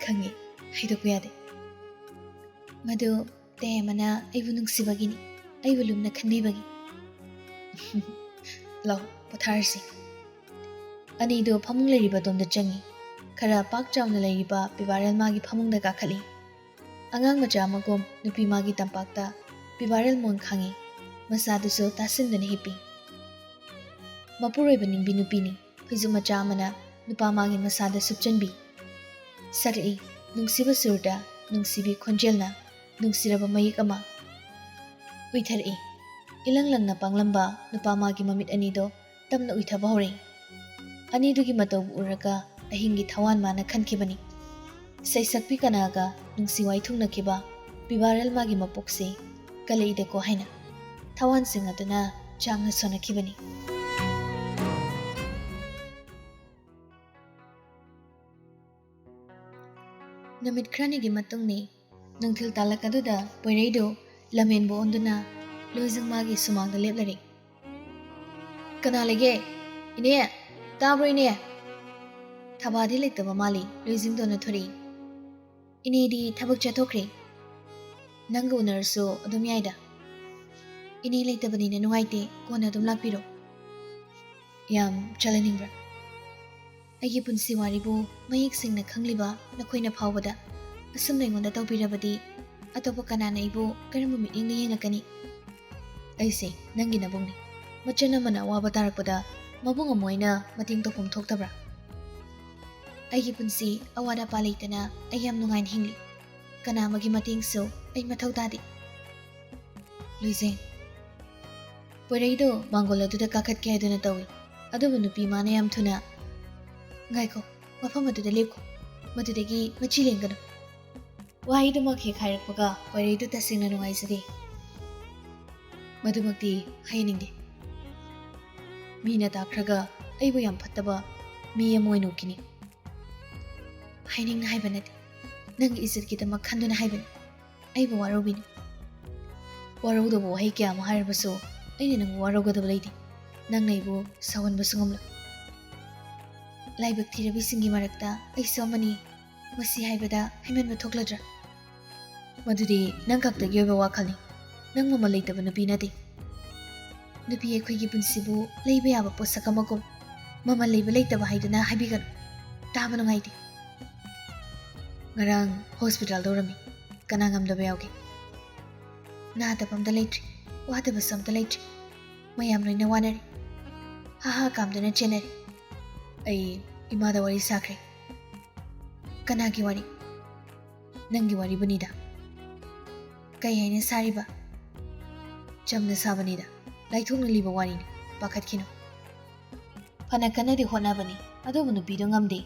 ꯈꯪꯉꯤ, ꯍꯥꯏꯗꯣꯛꯄ ꯌꯥꯗꯦ꯫ ꯃꯗꯨ ꯇꯌꯥꯏꯃꯅ ꯑꯩꯕꯨ ꯅꯨꯡꯁꯤꯕꯒꯤꯅꯤ, ꯑꯩꯕꯨ ꯂꯨꯝꯅ ꯈꯟꯕꯤꯕꯒꯤ꯫ ꯂꯥꯎ, ꯄꯣꯊꯥꯔꯁꯤ꯫ ꯑꯅꯤꯗꯨ ꯐꯃꯨꯡ ꯂꯩꯔꯤꯕ ꯑꯗꯣꯝꯗ ꯆꯪꯉꯤ꯫ ꯈꯔ ꯄꯥꯛ ꯆꯥꯎꯅ ꯂꯩꯔꯤꯕ ꯄꯤꯕꯥꯔꯦꯜ ꯃꯥꯒꯤ ꯐꯃꯨꯡꯗ ꯀꯥꯈꯠꯂꯤ꯫ ꯑꯉꯥꯡ ꯃꯆꯥ ꯑꯃꯒꯨꯝ ꯅꯨꯄꯤ ꯃꯥꯒꯤ ꯇꯝꯄꯥꯛꯇ ꯄꯤꯕꯥꯔꯦꯜ ꯃꯣꯟ ꯈꯥꯡꯉꯤ꯫ ꯃꯆꯥꯗꯨꯁꯨ ꯇꯥꯁꯤꯟꯗꯨꯅ ꯍꯤꯞꯄꯤ꯫ ꯃꯄꯨꯔꯣꯏꯕ ꯅꯤꯡꯕꯤ ꯅꯨꯄꯤꯅꯤ꯫ ꯐꯩꯖꯨꯞ ꯃꯆꯥ ꯑꯃꯅ ꯅꯨꯄꯥ ꯃꯥꯒꯤ ꯃꯁꯥꯗ ꯁꯨꯞꯆꯟꯕꯤ꯫ ꯁꯛꯂꯛꯏ ꯅꯨꯡꯁꯤꯕ ꯁꯨꯔꯗ, ꯅꯨꯡꯁꯤꯕꯤ ꯈꯣꯟꯖꯦꯜꯅ, ꯅꯨꯡꯁꯤꯔꯕ ꯃꯌꯦꯛ ꯑꯃ꯫ ꯎꯏꯊꯔꯛꯏ꯫ ꯏꯂꯪ ꯂꯪꯅ ꯄꯥꯡꯂꯝꯕ ꯅꯨꯄꯥ ꯃꯥꯒꯤ ꯃꯃꯤꯠ ꯑꯅꯤꯗꯣ ꯇꯞꯅ ꯎꯏꯊꯕ ꯍꯧꯔꯛꯏ꯫ ꯑꯅꯤꯗꯨꯒꯤ ꯃꯇꯧꯕꯨ ꯎꯔꯒ ꯑꯍꯤꯡꯒꯤ ꯊꯋꯥꯟ ꯃꯥꯅ ꯈꯟꯈꯤꯕꯅꯤ꯫ ꯁꯩꯁꯛꯄꯤ ꯀꯅꯥꯒ ꯅꯨꯡꯁꯤ ꯋꯥꯏꯊꯨꯡꯅꯈꯤꯕ ꯄꯤꯕꯥꯔꯦꯜ ꯃꯥꯒꯤ ꯃꯄꯣꯛꯁꯦ ꯀꯂꯛꯏꯗꯀꯣ ꯍꯥꯏꯅ ꯊꯋꯥꯟꯁꯤꯡ ꯑꯗꯨꯅ ꯆꯥꯡꯅ ꯁꯣꯟꯅꯈꯤꯕꯅꯤ꯫ ꯅꯨꯃꯤꯠ ꯈꯔꯅꯤꯒꯤ ꯃꯇꯨꯡꯅꯤ꯫ ꯅꯨꯡꯊꯤꯜ ꯇꯥꯂꯛ ꯑꯗꯨꯗ ꯄꯣꯏꯔꯩꯗꯨ ꯂꯝꯍꯦꯟꯕ ꯑꯣꯟꯗꯨꯅ ꯂꯣꯏꯖꯤꯡ ꯃꯥꯒꯤ ꯁꯨꯃꯥꯡꯗ ꯂꯦꯞꯂꯔꯦ꯫ "ꯀꯅꯥ ꯂꯩꯒꯦ? ꯏꯅꯦ! ꯇꯥꯕ꯭ꯔꯣ ꯏꯅꯦ?" ꯊꯕꯥꯗꯤ ꯂꯩꯇꯕ ꯃꯥꯜꯂꯤ ꯂꯣꯏꯖꯤꯡꯗꯣ ꯅꯣꯛꯊꯣꯔꯛꯏ꯫ "ꯏꯅꯦꯗꯤ ꯊꯕꯛ ꯆꯠꯊꯣꯛꯈ꯭ꯔꯦ꯫ ꯅꯪꯒ ꯎꯅꯔꯁꯨ ꯑꯗꯨꯝ ꯌꯥꯏꯗ꯫ ꯏꯅꯦ ꯂꯩꯇꯕꯅꯤꯅ ꯅꯨꯡꯉꯥꯏꯇꯦ, ꯀꯣꯟꯅ ꯑꯗꯨꯝ ꯂꯥꯛꯄꯤꯔꯣ꯫" "ꯌꯥꯝ ꯆꯠꯍꯟꯅꯤꯡꯕ꯭ꯔꯥ? ꯑꯩꯒꯤ ꯄꯨꯟꯁꯤ ꯋꯥꯔꯤꯕꯨ ꯃꯌꯦꯛ ꯁꯦꯡꯅ ꯈꯪꯂꯤꯕ ꯅꯈꯣꯏꯅ ꯐꯥꯎꯕꯗ ꯑꯁꯨꯝꯅ ꯑꯩꯉꯣꯟꯗ ꯇꯧꯕꯤꯔꯕꯗꯤ ꯑꯇꯣꯞꯄ ꯀꯅꯥꯅ ꯑꯩꯕꯨ ꯀꯔꯝꯕ ꯃꯤꯠꯌꯦꯡꯅ ꯌꯦꯡꯂꯛꯀꯅꯤ? ꯑꯩꯁꯦ ꯅꯪꯒꯤ ꯅꯕꯨꯡꯅꯤ꯫ ꯃꯆꯟ ꯑꯃꯅ ꯑꯋꯥꯕ ꯇꯥꯔꯛꯄꯗ ꯃꯕꯨꯡ ꯑꯃ ꯑꯣꯏꯅ ꯃꯇꯦꯡ ꯇꯧꯐꯝ ꯊꯣꯛꯇꯕ꯭ꯔꯥ? ꯑꯩꯒꯤ ꯄꯨꯟꯁꯤ ꯑꯋꯥꯠ ꯑꯄꯥ ꯂꯩꯇꯅ ꯑꯩ ꯌꯥꯝ ꯅꯨꯡꯉꯥꯏꯅ ꯍꯤꯡꯂꯤ꯫ ꯀꯅꯥ ꯑꯃꯒꯤ ꯃꯇꯦꯡꯁꯨ ꯑꯩ ꯃꯊꯧ ꯇꯥꯗꯦ꯫" ꯂꯣꯏꯖꯦꯡ꯫ ꯄꯣꯏꯔꯩꯗꯣ ꯃꯥꯡꯒꯣꯜ ꯑꯗꯨꯗ ꯀꯥꯈꯠꯀꯦ ꯍꯥꯏꯗꯨꯅ ꯇꯧꯏ꯫ ꯑꯗꯨꯕꯨ ꯅꯨꯄꯤ ꯃꯥꯅ ꯌꯥꯝ ꯊꯨꯅ, "ꯉꯥꯏꯈꯣ, ꯃꯐꯝ ꯑꯗꯨꯗ ꯂꯦꯞꯈꯣ꯫ ꯃꯗꯨꯗꯒꯤ ꯃꯆꯤ ꯂꯦꯡꯒꯅꯨ꯫" ꯋꯥꯍꯩꯗꯨꯃꯛ ꯍꯦꯛ ꯍꯥꯏꯔꯛꯄꯒ ꯄꯣꯏꯔꯩꯗꯨ ꯇꯁꯦꯡꯅ ꯅꯨꯡꯉꯥꯏꯖꯗꯦ꯫ ꯃꯗꯨꯃꯛꯇꯤ ꯍꯥꯏꯍꯟꯅꯤꯡꯗꯦ꯫ ꯃꯤꯅ ꯇꯥꯈ꯭ꯔꯒ ꯑꯩꯕꯨ ꯌꯥꯝ ꯐꯠꯇꯕ ꯃꯤ ꯑꯃ ꯑꯣꯏꯅ ꯎꯈꯤꯅꯤ꯫ ꯍꯥꯏꯅꯤꯡꯅ ꯍꯥꯏꯕ ꯅꯠꯇꯦ, ꯅꯪꯒꯤ ꯏꯖꯠꯀꯤꯗꯃꯛ ꯈꯟꯗꯨꯅ ꯍꯥꯏꯕꯅꯤ꯫ ꯑꯩꯕꯨ ꯋꯥꯔꯧꯕꯤꯅꯨ꯫ ꯋꯥꯔꯧꯗꯕ ꯋꯥꯍꯩ ꯀꯌꯥ ꯑꯃ ꯍꯥꯏꯔꯕꯁꯨ ꯑꯩꯅ ꯅꯪꯕꯨ ꯋꯥꯔꯧꯒꯗꯕ ꯂꯩꯇꯦ꯫ ꯅꯪꯅ ꯑꯩꯕꯨ ꯁꯥꯎꯍꯟꯕꯁꯨ ꯉꯝꯂꯣꯏ꯫ ꯂꯥꯏꯕꯛ ꯊꯤꯔꯕꯤꯁꯤꯡꯒꯤ ꯃꯔꯛꯇ ꯑꯩꯁꯨ ꯑꯃꯅꯤ꯫ ꯃꯁꯤ ꯍꯥꯏꯕꯗ ꯍꯥꯏꯃꯟꯕ ꯊꯣꯛꯂꯗ꯭ꯔꯥ? ꯃꯗꯨꯗꯤ ꯅꯪ ꯈꯛꯇꯒꯤ ꯑꯣꯏꯕ ꯋꯥꯈꯜꯅꯤ꯫ ꯅꯪ ꯃꯃꯜ ꯂꯩꯇꯕ ꯅꯨꯄꯤ ꯅꯠꯇꯦ꯫ ꯅꯨꯄꯤ ꯑꯩꯈꯣꯏꯒꯤ ꯄꯨꯟꯁꯤꯕꯨ ꯂꯩꯕ ꯌꯥꯕ ꯄꯣꯠꯁꯛ ꯑꯃꯒꯨꯝ꯫ ꯃꯃꯜ ꯂꯩꯕ ꯂꯩꯇꯕ ꯍꯥꯏꯗꯨꯅ ꯍꯥꯏꯕꯤꯒꯅꯨ꯫ ꯇꯥꯕ ꯅꯨꯡꯉꯥꯏꯇꯦ꯫ ꯉꯔꯥꯡ ꯍꯣꯁꯄꯤꯇꯥꯜꯗ ꯎꯔꯝꯃꯤ꯫ ꯀꯅꯥ ꯉꯝꯗꯕ ꯌꯥꯎꯒꯦ? ꯅꯥꯗꯕ ꯑꯝꯇ ꯂꯩꯇ꯭ꯔꯤ, ꯋꯥꯗꯕꯁꯨ ꯑꯝꯇ ꯂꯩꯇ꯭ꯔꯤ꯫ ꯃꯌꯥꯝ ꯂꯣꯏꯅ ꯋꯥꯅꯔꯤ꯫ ꯍꯥ ꯍꯥ ꯀꯥꯝꯗꯨꯅ ꯆꯦꯟꯅꯔꯤ꯫ ꯑꯩ ꯏꯃꯥꯗ ꯋꯥꯔꯤ ꯁꯥꯈ꯭ꯔꯦ꯫ ꯀꯅꯥꯒꯤ ꯋꯥꯔꯤ? ꯅꯪꯒꯤ ꯋꯥꯔꯤꯕꯨꯅꯤꯗ꯫ ꯀꯩ ꯍꯥꯏꯅ ꯁꯥꯔꯤꯕ? ꯆꯝꯅ ꯁꯥꯕꯅꯤꯗ, ꯂꯥꯏꯊꯣꯛꯅ ꯂꯤꯕ ꯋꯥꯔꯤꯅꯤ, ꯄꯥꯈꯠꯈꯤꯅꯨ꯫ ꯐꯅ ꯀꯟꯅꯗꯤ ꯍꯣꯠꯅꯕꯅꯤ, ꯑꯗꯨꯕꯨ ꯅꯨꯄꯤꯗꯨ ꯉꯝꯗꯦ꯫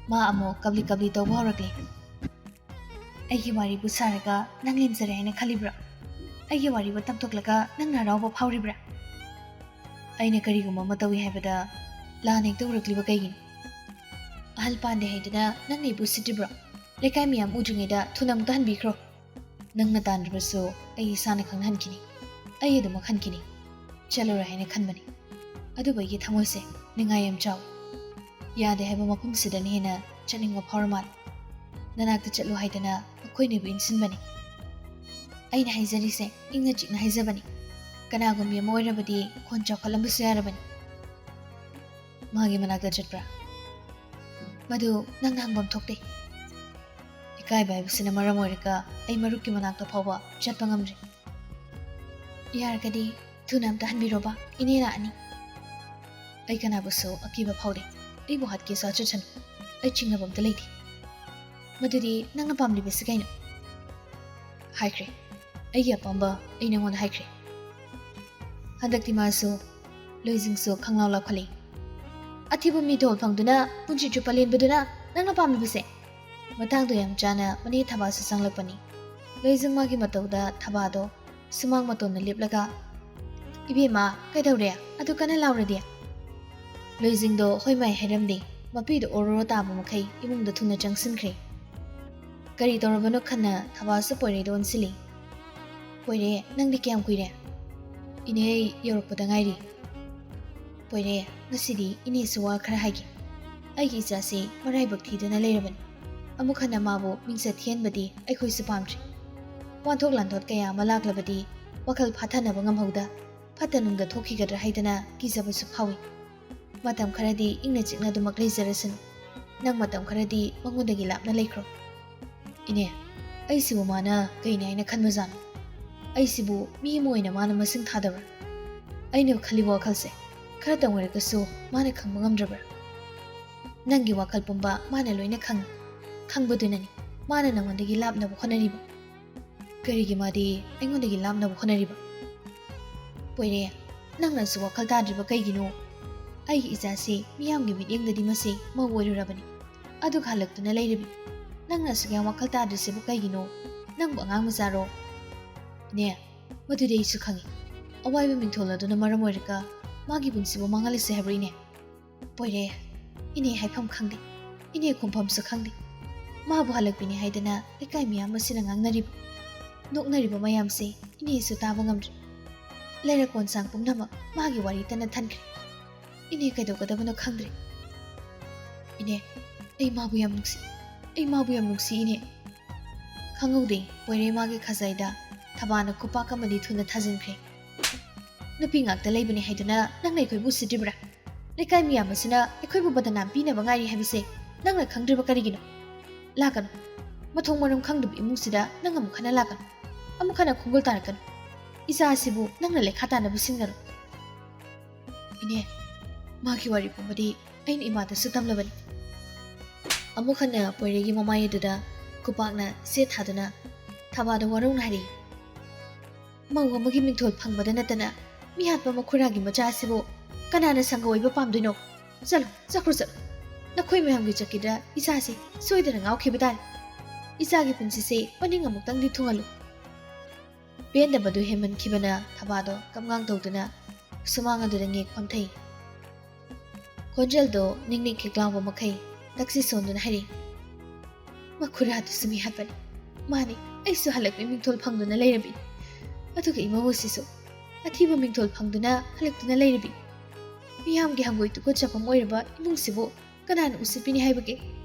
ꯃꯥ ꯑꯃꯨꯛ ꯀꯞꯂꯤ ꯀꯞꯂꯤ ꯇꯧꯕ ꯍꯧꯔꯛꯂꯦ꯫ ꯑꯩꯒꯤ ꯋꯥꯔꯤꯕꯨ ꯁꯥꯔꯒ ꯅꯪ ꯂꯦꯝꯖꯔꯦ ꯍꯥꯏꯅ ꯈꯜꯂꯤꯕ꯭ꯔꯥ? ꯑꯩꯒꯤ ꯋꯥꯔꯤꯕꯨ ꯇꯝꯊꯣꯛꯂꯒ ꯅꯪꯅ ꯍꯔꯥꯎꯕ ꯐꯥꯎꯔꯤꯕ꯭ꯔꯥ? ꯑꯩꯅ ꯀꯔꯤꯒꯨꯝꯕ ꯑꯃ ꯇꯧꯏ ꯍꯥꯏꯕꯗ ꯂꯥꯟꯅ ꯍꯦꯛꯇ ꯎꯔꯛꯂꯤꯕ ꯀꯩꯒꯤꯅꯣ? ꯑꯍꯜ ꯄꯥꯟꯗꯦ ꯍꯥꯏꯗꯨꯅ ꯅꯪꯅ ꯑꯩꯕꯨ ꯎꯁꯤꯠꯇ꯭ꯔꯤꯕ꯭ꯔꯣ? ꯂꯩꯀꯥꯏ ꯃꯤꯌꯥꯝ ꯎꯗ꯭ꯔꯤꯉꯩꯗ ꯊꯨꯅ ꯑꯃꯨꯛꯇ ꯍꯟꯕꯤꯈ꯭ꯔꯣ꯫ ꯅꯪꯅ ꯇꯥꯟꯗ꯭ꯔꯕꯁꯨ ꯑꯩ ꯏꯁꯥꯅ ꯈꯪꯅꯍꯟꯈꯤꯅꯤ꯫ ꯑꯩ ꯑꯗꯨꯃꯛ ꯍꯟꯈꯤꯅꯤ꯫ ꯆꯠꯂꯔꯣꯏ ꯍꯥꯏꯅ ꯈꯟꯕꯅꯤ꯫ ꯑꯗꯨꯕꯨ ꯑꯩꯒꯤ ꯊꯃꯣꯏꯁꯦ ꯅꯤꯡꯉꯥꯏ ꯌꯥꯝ ꯆꯥꯎꯏ꯫ ꯌꯥꯗꯦ ꯍꯥꯏꯕ ꯃꯐꯝꯁꯤꯗꯅ ꯍꯦꯟꯅ ꯆꯠꯅꯤꯡꯕ ꯐꯥꯎꯔ ꯃꯥꯜꯂꯦ꯫ ꯅꯅꯥꯛꯇ ꯆꯠꯂꯨ ꯍꯥꯏꯗꯅ ꯃꯈꯣꯏꯅ ꯑꯩꯕꯨ ꯏꯟꯁꯤꯟꯕꯅꯤ꯫ ꯑꯩꯅ ꯍꯥꯏꯖꯔꯤꯁꯦ ꯏꯪꯅ ꯆꯤꯛꯅ ꯍꯥꯏꯖꯕꯅꯤ꯫ ꯀꯅꯥꯒꯨꯝꯕꯤ ꯑꯃ ꯑꯣꯏꯔꯕꯗꯤ ꯈꯣꯟ ꯆꯥꯎꯈꯠꯂꯝꯕꯁꯨ ꯌꯥꯔꯕꯅꯤ꯫ ꯃꯥꯒꯤ ꯃꯅꯥꯛꯇ ꯆꯠꯄ꯭ꯔꯥ? ꯃꯗꯨ ꯅꯪꯅ ꯍꯪꯐꯝ ꯊꯣꯛꯇꯦ꯫ ꯏꯀꯥꯏꯕ ꯍꯥꯏꯕꯁꯤꯅ ꯃꯔꯝ ꯑꯣꯏꯔꯒ ꯑꯩ ꯃꯔꯨꯞꯀꯤ ꯃꯅꯥꯛꯇ ꯐꯥꯎꯕ ꯆꯠꯄ ꯉꯝꯗ꯭ꯔꯤ꯫ ꯌꯥꯔꯒꯗꯤ ꯊꯨꯅ ꯑꯝꯇ ꯍꯟꯕꯤꯔꯣꯕ, ꯏꯅꯦ ꯂꯥꯛꯑꯅꯤ꯫ ꯑꯩ ꯀꯅꯥꯕꯨꯁꯨ ꯑꯀꯤꯕ ꯐꯥꯎꯗꯦ꯫ ꯑꯩꯕꯨ ꯍꯥꯠꯀꯦꯁꯨ ꯍꯥꯠꯆꯁꯅꯨ, ꯑꯩ ꯆꯤꯡꯅꯕ ꯑꯝꯇ ꯂꯩꯇꯦ꯫ ꯃꯗꯨꯗꯤ ꯅꯪꯅ ꯄꯥꯝꯂꯤꯕꯁꯤ ꯀꯩꯅꯣ? ꯍꯥꯏꯈ꯭ꯔꯦ, ꯑꯩꯒꯤ ꯑꯄꯥꯝꯕ ꯑꯩ ꯅꯉꯣꯟꯗ ꯍꯥꯏꯈ꯭ꯔꯦ꯫ ꯍꯟꯗꯛꯇꯤ ꯃꯥꯁꯨ, ꯂꯣꯏꯖꯤꯡꯁꯨ ꯈꯪꯂꯥꯎ ꯂꯥꯎꯈꯠꯂꯤ꯫ ꯑꯊꯤꯕ ꯃꯤꯊꯣꯜ ꯐꯪꯗꯨꯅ ꯄꯨꯟꯁꯤ ꯆꯨꯞꯄ ꯂꯦꯟꯕꯗꯨꯅ ꯅꯪꯅ ꯄꯥꯝꯂꯤꯕꯁꯦ? ꯃꯇꯥꯡꯗꯣ ꯌꯥꯝ ꯆꯥꯅ ꯃꯅꯦ ꯊꯕꯥꯁꯨ ꯆꯪꯂꯛꯄꯅꯤ꯫ ꯂꯣꯏꯖꯤꯡ ꯃꯥꯒꯤ ꯃꯇꯧꯗ ꯊꯕꯥꯗꯣ ꯁꯨꯃꯥꯡ ꯃꯇꯣꯟꯗ ꯂꯦꯞꯂꯒ, "ꯏꯕꯦꯝꯃ, ꯀꯩꯗꯧꯔꯦ? ꯑꯗꯨ ꯀꯟꯅ ꯂꯥꯎꯔꯗꯤ?" ꯂꯣꯏꯖꯤꯡꯗꯣ ꯍꯣꯏ ꯃꯥꯏ ꯍꯥꯏꯔꯝꯗꯦ꯫ ꯃꯄꯤꯗꯨ ꯑꯣꯔꯣꯔꯣ ꯇꯥꯕ ꯃꯈꯩ ꯏꯃꯨꯡꯗ ꯊꯨꯅ ꯆꯪꯁꯤꯟꯈ꯭ꯔꯦ꯫ ꯀꯔꯤ ꯇꯧꯔꯕꯅꯣ ꯈꯟꯅ ꯊꯕꯥꯁꯨ ꯄꯣꯏꯔꯩꯗ ꯑꯣꯟꯁꯤꯜꯂꯤ꯫ "ꯄꯣꯏꯔꯦ, ꯅꯪꯗꯤ ꯀꯌꯥꯝ ꯀꯨꯏꯔꯦ?" "ꯏꯅꯦ, ꯑꯩ ꯌꯧꯔꯛꯄꯗ ꯉꯥꯏꯔꯤ꯫" "ꯄꯣꯏꯔꯦ, ꯉꯁꯤꯗꯤ ꯏꯅꯦꯁꯨ ꯋꯥ ꯈꯔ ꯍꯥꯏꯒꯦ꯫ ꯑꯩꯒꯤ ꯏꯆꯥꯁꯤ ꯃꯔꯥꯏꯕꯛ ꯊꯤꯗꯨꯅ ꯂꯩꯔꯕꯅꯤ꯫ ꯑꯃꯨꯛ ꯍꯟꯅ ꯃꯥꯕꯨ ꯃꯤꯡꯆꯠ ꯊꯤꯍꯟꯕꯗꯤ ꯑꯩꯈꯣꯏꯁꯨ ꯄꯥꯝꯗ꯭ꯔꯦ꯫ ꯋꯥꯟꯊꯣꯛ ꯂꯥꯟꯊꯣꯛ ꯀꯌꯥ ꯑꯃ ꯂꯥꯛꯂꯕꯗꯤ ꯋꯥꯈꯜ ꯐꯥꯊꯅꯕ ꯉꯝꯍꯧꯗ ꯐꯠꯇ ꯅꯨꯡꯗ ꯊꯣꯛꯈꯤꯒꯗ꯭ꯔꯥ ꯍꯥꯏꯗꯅ ꯀꯤꯖꯕꯁꯨ ꯐꯥꯎꯏ꯫ ꯃꯇꯝ ꯈꯔꯗꯤ ꯏꯪꯅ ꯆꯤꯛꯅ ꯑꯗꯨꯃꯛ ꯂꯩꯖꯔꯁꯅꯨ꯫ ꯅꯪ ꯃꯇꯝ ꯈꯔꯗꯤ ꯃꯉꯣꯟꯗꯒꯤ ꯂꯥꯞꯅ ꯂꯩꯈ꯭ꯔꯣ꯫" "ꯏꯅꯦ, ꯑꯩꯁꯤꯕꯨ ꯃꯥꯅ ꯀꯩꯅꯤ ꯍꯥꯏꯅ ꯈꯟꯕꯖꯥꯠꯅꯣ? ꯑꯩꯁꯤꯕꯨ ꯃꯤ ꯑꯃ ꯑꯣꯏꯅ ꯃꯥꯅ ꯃꯁꯤꯡ ꯊꯥꯗꯕ꯭ꯔꯥ? ꯑꯩꯅ ꯈꯜꯂꯤꯕ ꯋꯥꯈꯜꯁꯦ ꯈꯔꯇꯪ ꯑꯣꯏꯔꯒꯁꯨ ꯃꯥꯅ ꯈꯪꯕ ꯉꯝꯗ꯭ꯔꯕ꯭ꯔꯥ? ꯅꯪꯒꯤ ꯋꯥꯈꯜ ꯄꯨꯝꯕ ꯃꯥꯅ ꯂꯣꯏꯅ ꯈꯪꯏ꯫ ꯈꯪꯕꯗꯨꯅꯅꯤ ꯃꯥꯅ ꯅꯉꯣꯟꯗꯒꯤ ꯂꯥꯞꯅꯕ ꯍꯣꯠꯅꯔꯤꯕ꯫" "ꯀꯔꯤꯒꯤ ꯃꯥꯗꯤ ꯑꯩꯉꯣꯟꯗꯒꯤ ꯂꯥꯞꯅꯕ ꯍꯣꯠꯅꯔꯤꯕ?" "ꯄꯣꯏꯔꯦ, ꯅꯪꯅꯁꯨ ꯋꯥꯈꯜ ꯇꯥꯗ꯭ꯔꯤꯕ ꯀꯩꯒꯤꯅꯣ? ꯑꯩꯒꯤ ꯏꯆꯥꯁꯤ ꯃꯤꯌꯥꯝꯒꯤ ꯃꯤꯠꯌꯦꯡꯗꯗꯤ ꯃꯁꯤ ꯃꯧ ꯑꯣꯏꯔꯨꯔꯕꯅꯤ꯫ ꯑꯗꯨꯒ ꯍꯜꯂꯛꯇꯨꯅ ꯂꯩꯔꯤꯕꯤ꯫ ꯅꯪꯅ ꯑꯁꯨꯛ ꯌꯥꯝ ꯋꯥꯈꯜ ꯇꯥꯗ꯭ꯔꯤꯁꯤꯕꯨ ꯀꯩꯒꯤꯅꯣ? ꯅꯪꯕꯨ ꯑꯉꯥꯡ ꯃꯆꯥꯔꯣ?" "ꯏꯅꯦ, ꯃꯗꯨꯗꯤ ꯑꯩꯁꯨ ꯈꯪꯏ꯫ ꯑꯋꯥꯏꯕ ꯃꯤꯡꯊꯣꯜ ꯑꯗꯨꯅ ꯃꯔꯝ ꯑꯣꯏꯔꯒ ꯃꯥꯒꯤ ꯄꯨꯟꯁꯤꯕꯨ ꯃꯥꯡꯍꯜꯂꯤꯁꯦ ꯍꯥꯏꯕ꯭ꯔꯣ, ꯏꯅꯦ?" "ꯄꯣꯏꯔꯦ, ꯏꯅꯦ ꯍꯥꯏꯐꯝ ꯈꯪꯗꯦ, ꯏꯅꯦ ꯈꯨꯝꯐꯝꯁꯨ ꯈꯪꯗꯦ꯫ ꯃꯥꯕꯨ ꯍꯜꯂꯛꯄꯤꯅꯤ ꯍꯥꯏꯗꯅ ꯂꯩꯀꯥꯏ ꯃꯤꯌꯥꯝ ꯑꯁꯤꯅ ꯉꯥꯡꯅꯔꯤꯕ, ꯅꯣꯛꯅꯔꯤꯕ ꯃꯌꯥꯝꯁꯦ ꯏꯅꯦꯁꯨ ꯇꯥꯕ ꯉꯝꯗ꯭ꯔꯦ꯫ ꯂꯩꯔꯛ ꯀꯣꯟꯁꯥꯡ ꯄꯨꯝꯅꯃꯛ ꯃꯥꯒꯤ ꯋꯥꯔꯤꯇꯅ ꯊꯟꯈ꯭ꯔꯦ꯫ ꯏꯅꯦ ꯀꯩꯗꯧꯒꯗꯕꯅꯣ ꯈꯪꯗ꯭ꯔꯦ꯫ ꯏꯅꯦ, ꯑꯩ ꯃꯥꯕꯨ ꯌꯥꯝ ꯅꯨꯡꯁꯤ, ꯑꯩ ꯃꯥꯕꯨ ꯌꯥꯝ ꯅꯨꯡꯁꯤ, ꯏꯅꯦ꯫" ꯈꯪꯍꯧꯗꯦ, ꯄꯣꯏꯔꯦ ꯃꯥꯒꯤ ꯈꯖꯥꯏꯗ ꯊꯕꯥꯅ ꯈꯨꯄꯥꯛ ꯑꯃꯗꯤ ꯊꯨꯅ ꯊꯥꯖꯤꯟꯈ꯭ꯔꯦ꯫ "ꯅꯨꯄꯤ ꯉꯥꯛꯇ ꯂꯩꯕꯅꯤ ꯍꯥꯏꯗꯨꯅ ꯅꯪꯅ ꯑꯩꯈꯣꯏꯕꯨ ꯎꯁꯤꯠꯇ꯭ꯔꯤꯕ꯭ꯔꯥ? ꯂꯩꯀꯥꯏ ꯃꯤꯌꯥꯝ ꯑꯁꯤꯅ ꯑꯩꯈꯣꯏꯕꯨ ꯕꯗꯅꯥꯝ ꯄꯤꯅꯕ ꯉꯥꯏꯔꯤ ꯍꯥꯏꯕꯁꯦ ꯅꯪꯅ ꯈꯪꯗ꯭ꯔꯤꯕ ꯀꯔꯤꯒꯤꯅꯣ? ꯂꯥꯛꯀꯅꯨ꯫ ꯃꯊꯣꯡ ꯃꯔꯝ ꯈꯪꯗꯕ ꯏꯃꯨꯡꯁꯤꯗ ꯅꯪ ꯑꯃꯨꯛ ꯍꯟꯅ ꯂꯥꯛꯀꯅꯨ꯫ ꯑꯃꯨꯛ ꯍꯟꯅ ꯈꯣꯡꯒꯨꯜ ꯇꯥꯔꯛꯀꯅꯨ꯫ ꯏꯆꯥ ꯑꯁꯤꯕꯨ ꯅꯪꯅ ꯂꯩꯈꯥ ꯇꯥꯅꯕ ꯁꯤꯟꯒꯅꯨ꯫" "ꯏꯅꯦ, ꯃꯥꯒꯤ ꯋꯥꯔꯤ ꯄꯨꯝꯕꯗꯤ ꯑꯩꯅ ꯏꯃꯥꯗꯁꯨ ꯇꯝꯂꯕꯅꯤ꯫" ꯑꯃꯨꯛ ꯍꯟꯅ ꯄꯣꯏꯔꯩꯒꯤ ꯃꯃꯥꯏ ꯑꯗꯨꯗ ꯈꯨꯄꯥꯛꯅ ꯆꯦꯠ ꯊꯥꯗꯨꯅ ꯊꯕꯥꯗ ꯋꯥꯔꯧꯅ ꯍꯥꯏꯔꯤ꯫ "ꯃꯧ ꯑꯃꯒꯤ ꯃꯤꯡꯊꯣꯜ ꯐꯪꯕꯗ ꯅꯠꯇꯅ ꯃꯤꯍꯥꯠꯄ ꯃꯈꯨꯔꯥꯒꯤ ꯃꯆꯥ ꯑꯁꯤꯕꯨ ꯀꯅꯥꯅ ꯁꯪꯒ ꯑꯣꯏꯕ ꯄꯥꯝꯗꯣꯏꯅꯣ? ꯆꯠꯂꯨ, ꯆꯠꯈ꯭ꯔꯣ, ꯆꯠꯂꯨ꯫ ꯅꯈꯣꯏ ꯃꯌꯥꯝꯒꯤ ꯆꯧꯀꯤꯗ ꯏꯆꯥꯁꯤ ꯁꯣꯏꯗꯅ ꯉꯥꯎꯈꯤꯕ ꯇꯥꯔꯦ꯫ ꯏꯆꯥꯒꯤ ꯄꯨꯟꯁꯤꯁꯦ ꯃꯅꯤꯡ ꯑꯃꯨꯛꯇꯪꯗꯤ ꯊꯨꯡꯍꯜꯂꯨ꯫" ꯄꯦꯟꯗꯕꯗꯨ ꯍꯦꯟꯃꯟꯈꯤꯕꯅ ꯊꯕꯥꯗꯣ ꯀꯞꯉꯥꯡ ꯇꯧꯗꯨꯅ ꯁꯨꯃꯥꯡ ꯑꯗꯨꯗ ꯉꯦꯛ ꯐꯝꯊꯩ꯫ ꯈꯣꯟꯖꯦꯜꯗꯣ ꯅꯤꯛ ꯅꯤꯛ ꯈꯤꯛ ꯂꯥꯎꯕ ꯃꯈꯩ ꯇꯛꯁꯤ ꯁꯣꯟꯗꯨꯅ ꯍꯥꯏꯔꯛꯏ, "ꯃꯈꯨꯔꯥꯗꯨꯁꯨ ꯃꯤꯍꯥꯠꯄꯅꯤ꯫ ꯃꯥꯅꯤ, ꯑꯩꯁꯨ ꯍꯜꯂꯛꯄꯩ ꯃꯤꯡꯊꯣꯜ ꯐꯪꯗꯨꯅ ꯂꯩꯔꯕꯤ꯫ ꯑꯗꯨꯒ ꯏꯃꯧ ꯑꯁꯤꯁꯨ ꯑꯊꯤꯕ ꯃꯤꯡꯊꯣꯜ ꯐꯪꯗꯨꯅ ꯍꯜꯂꯛꯇꯨꯅ ꯂꯩꯔꯕꯤ꯫ ꯃꯤꯌꯥꯝꯒꯤ ꯍꯪꯒꯣꯏ ꯇꯨꯀꯠꯆꯐꯝ ꯑꯣꯏꯔꯕ ꯏꯃꯨꯡꯁꯤꯕꯨ ꯀꯅꯥꯅ ꯎꯁꯤꯠꯄꯤꯅꯤ ꯍꯥꯏꯕꯒꯦ?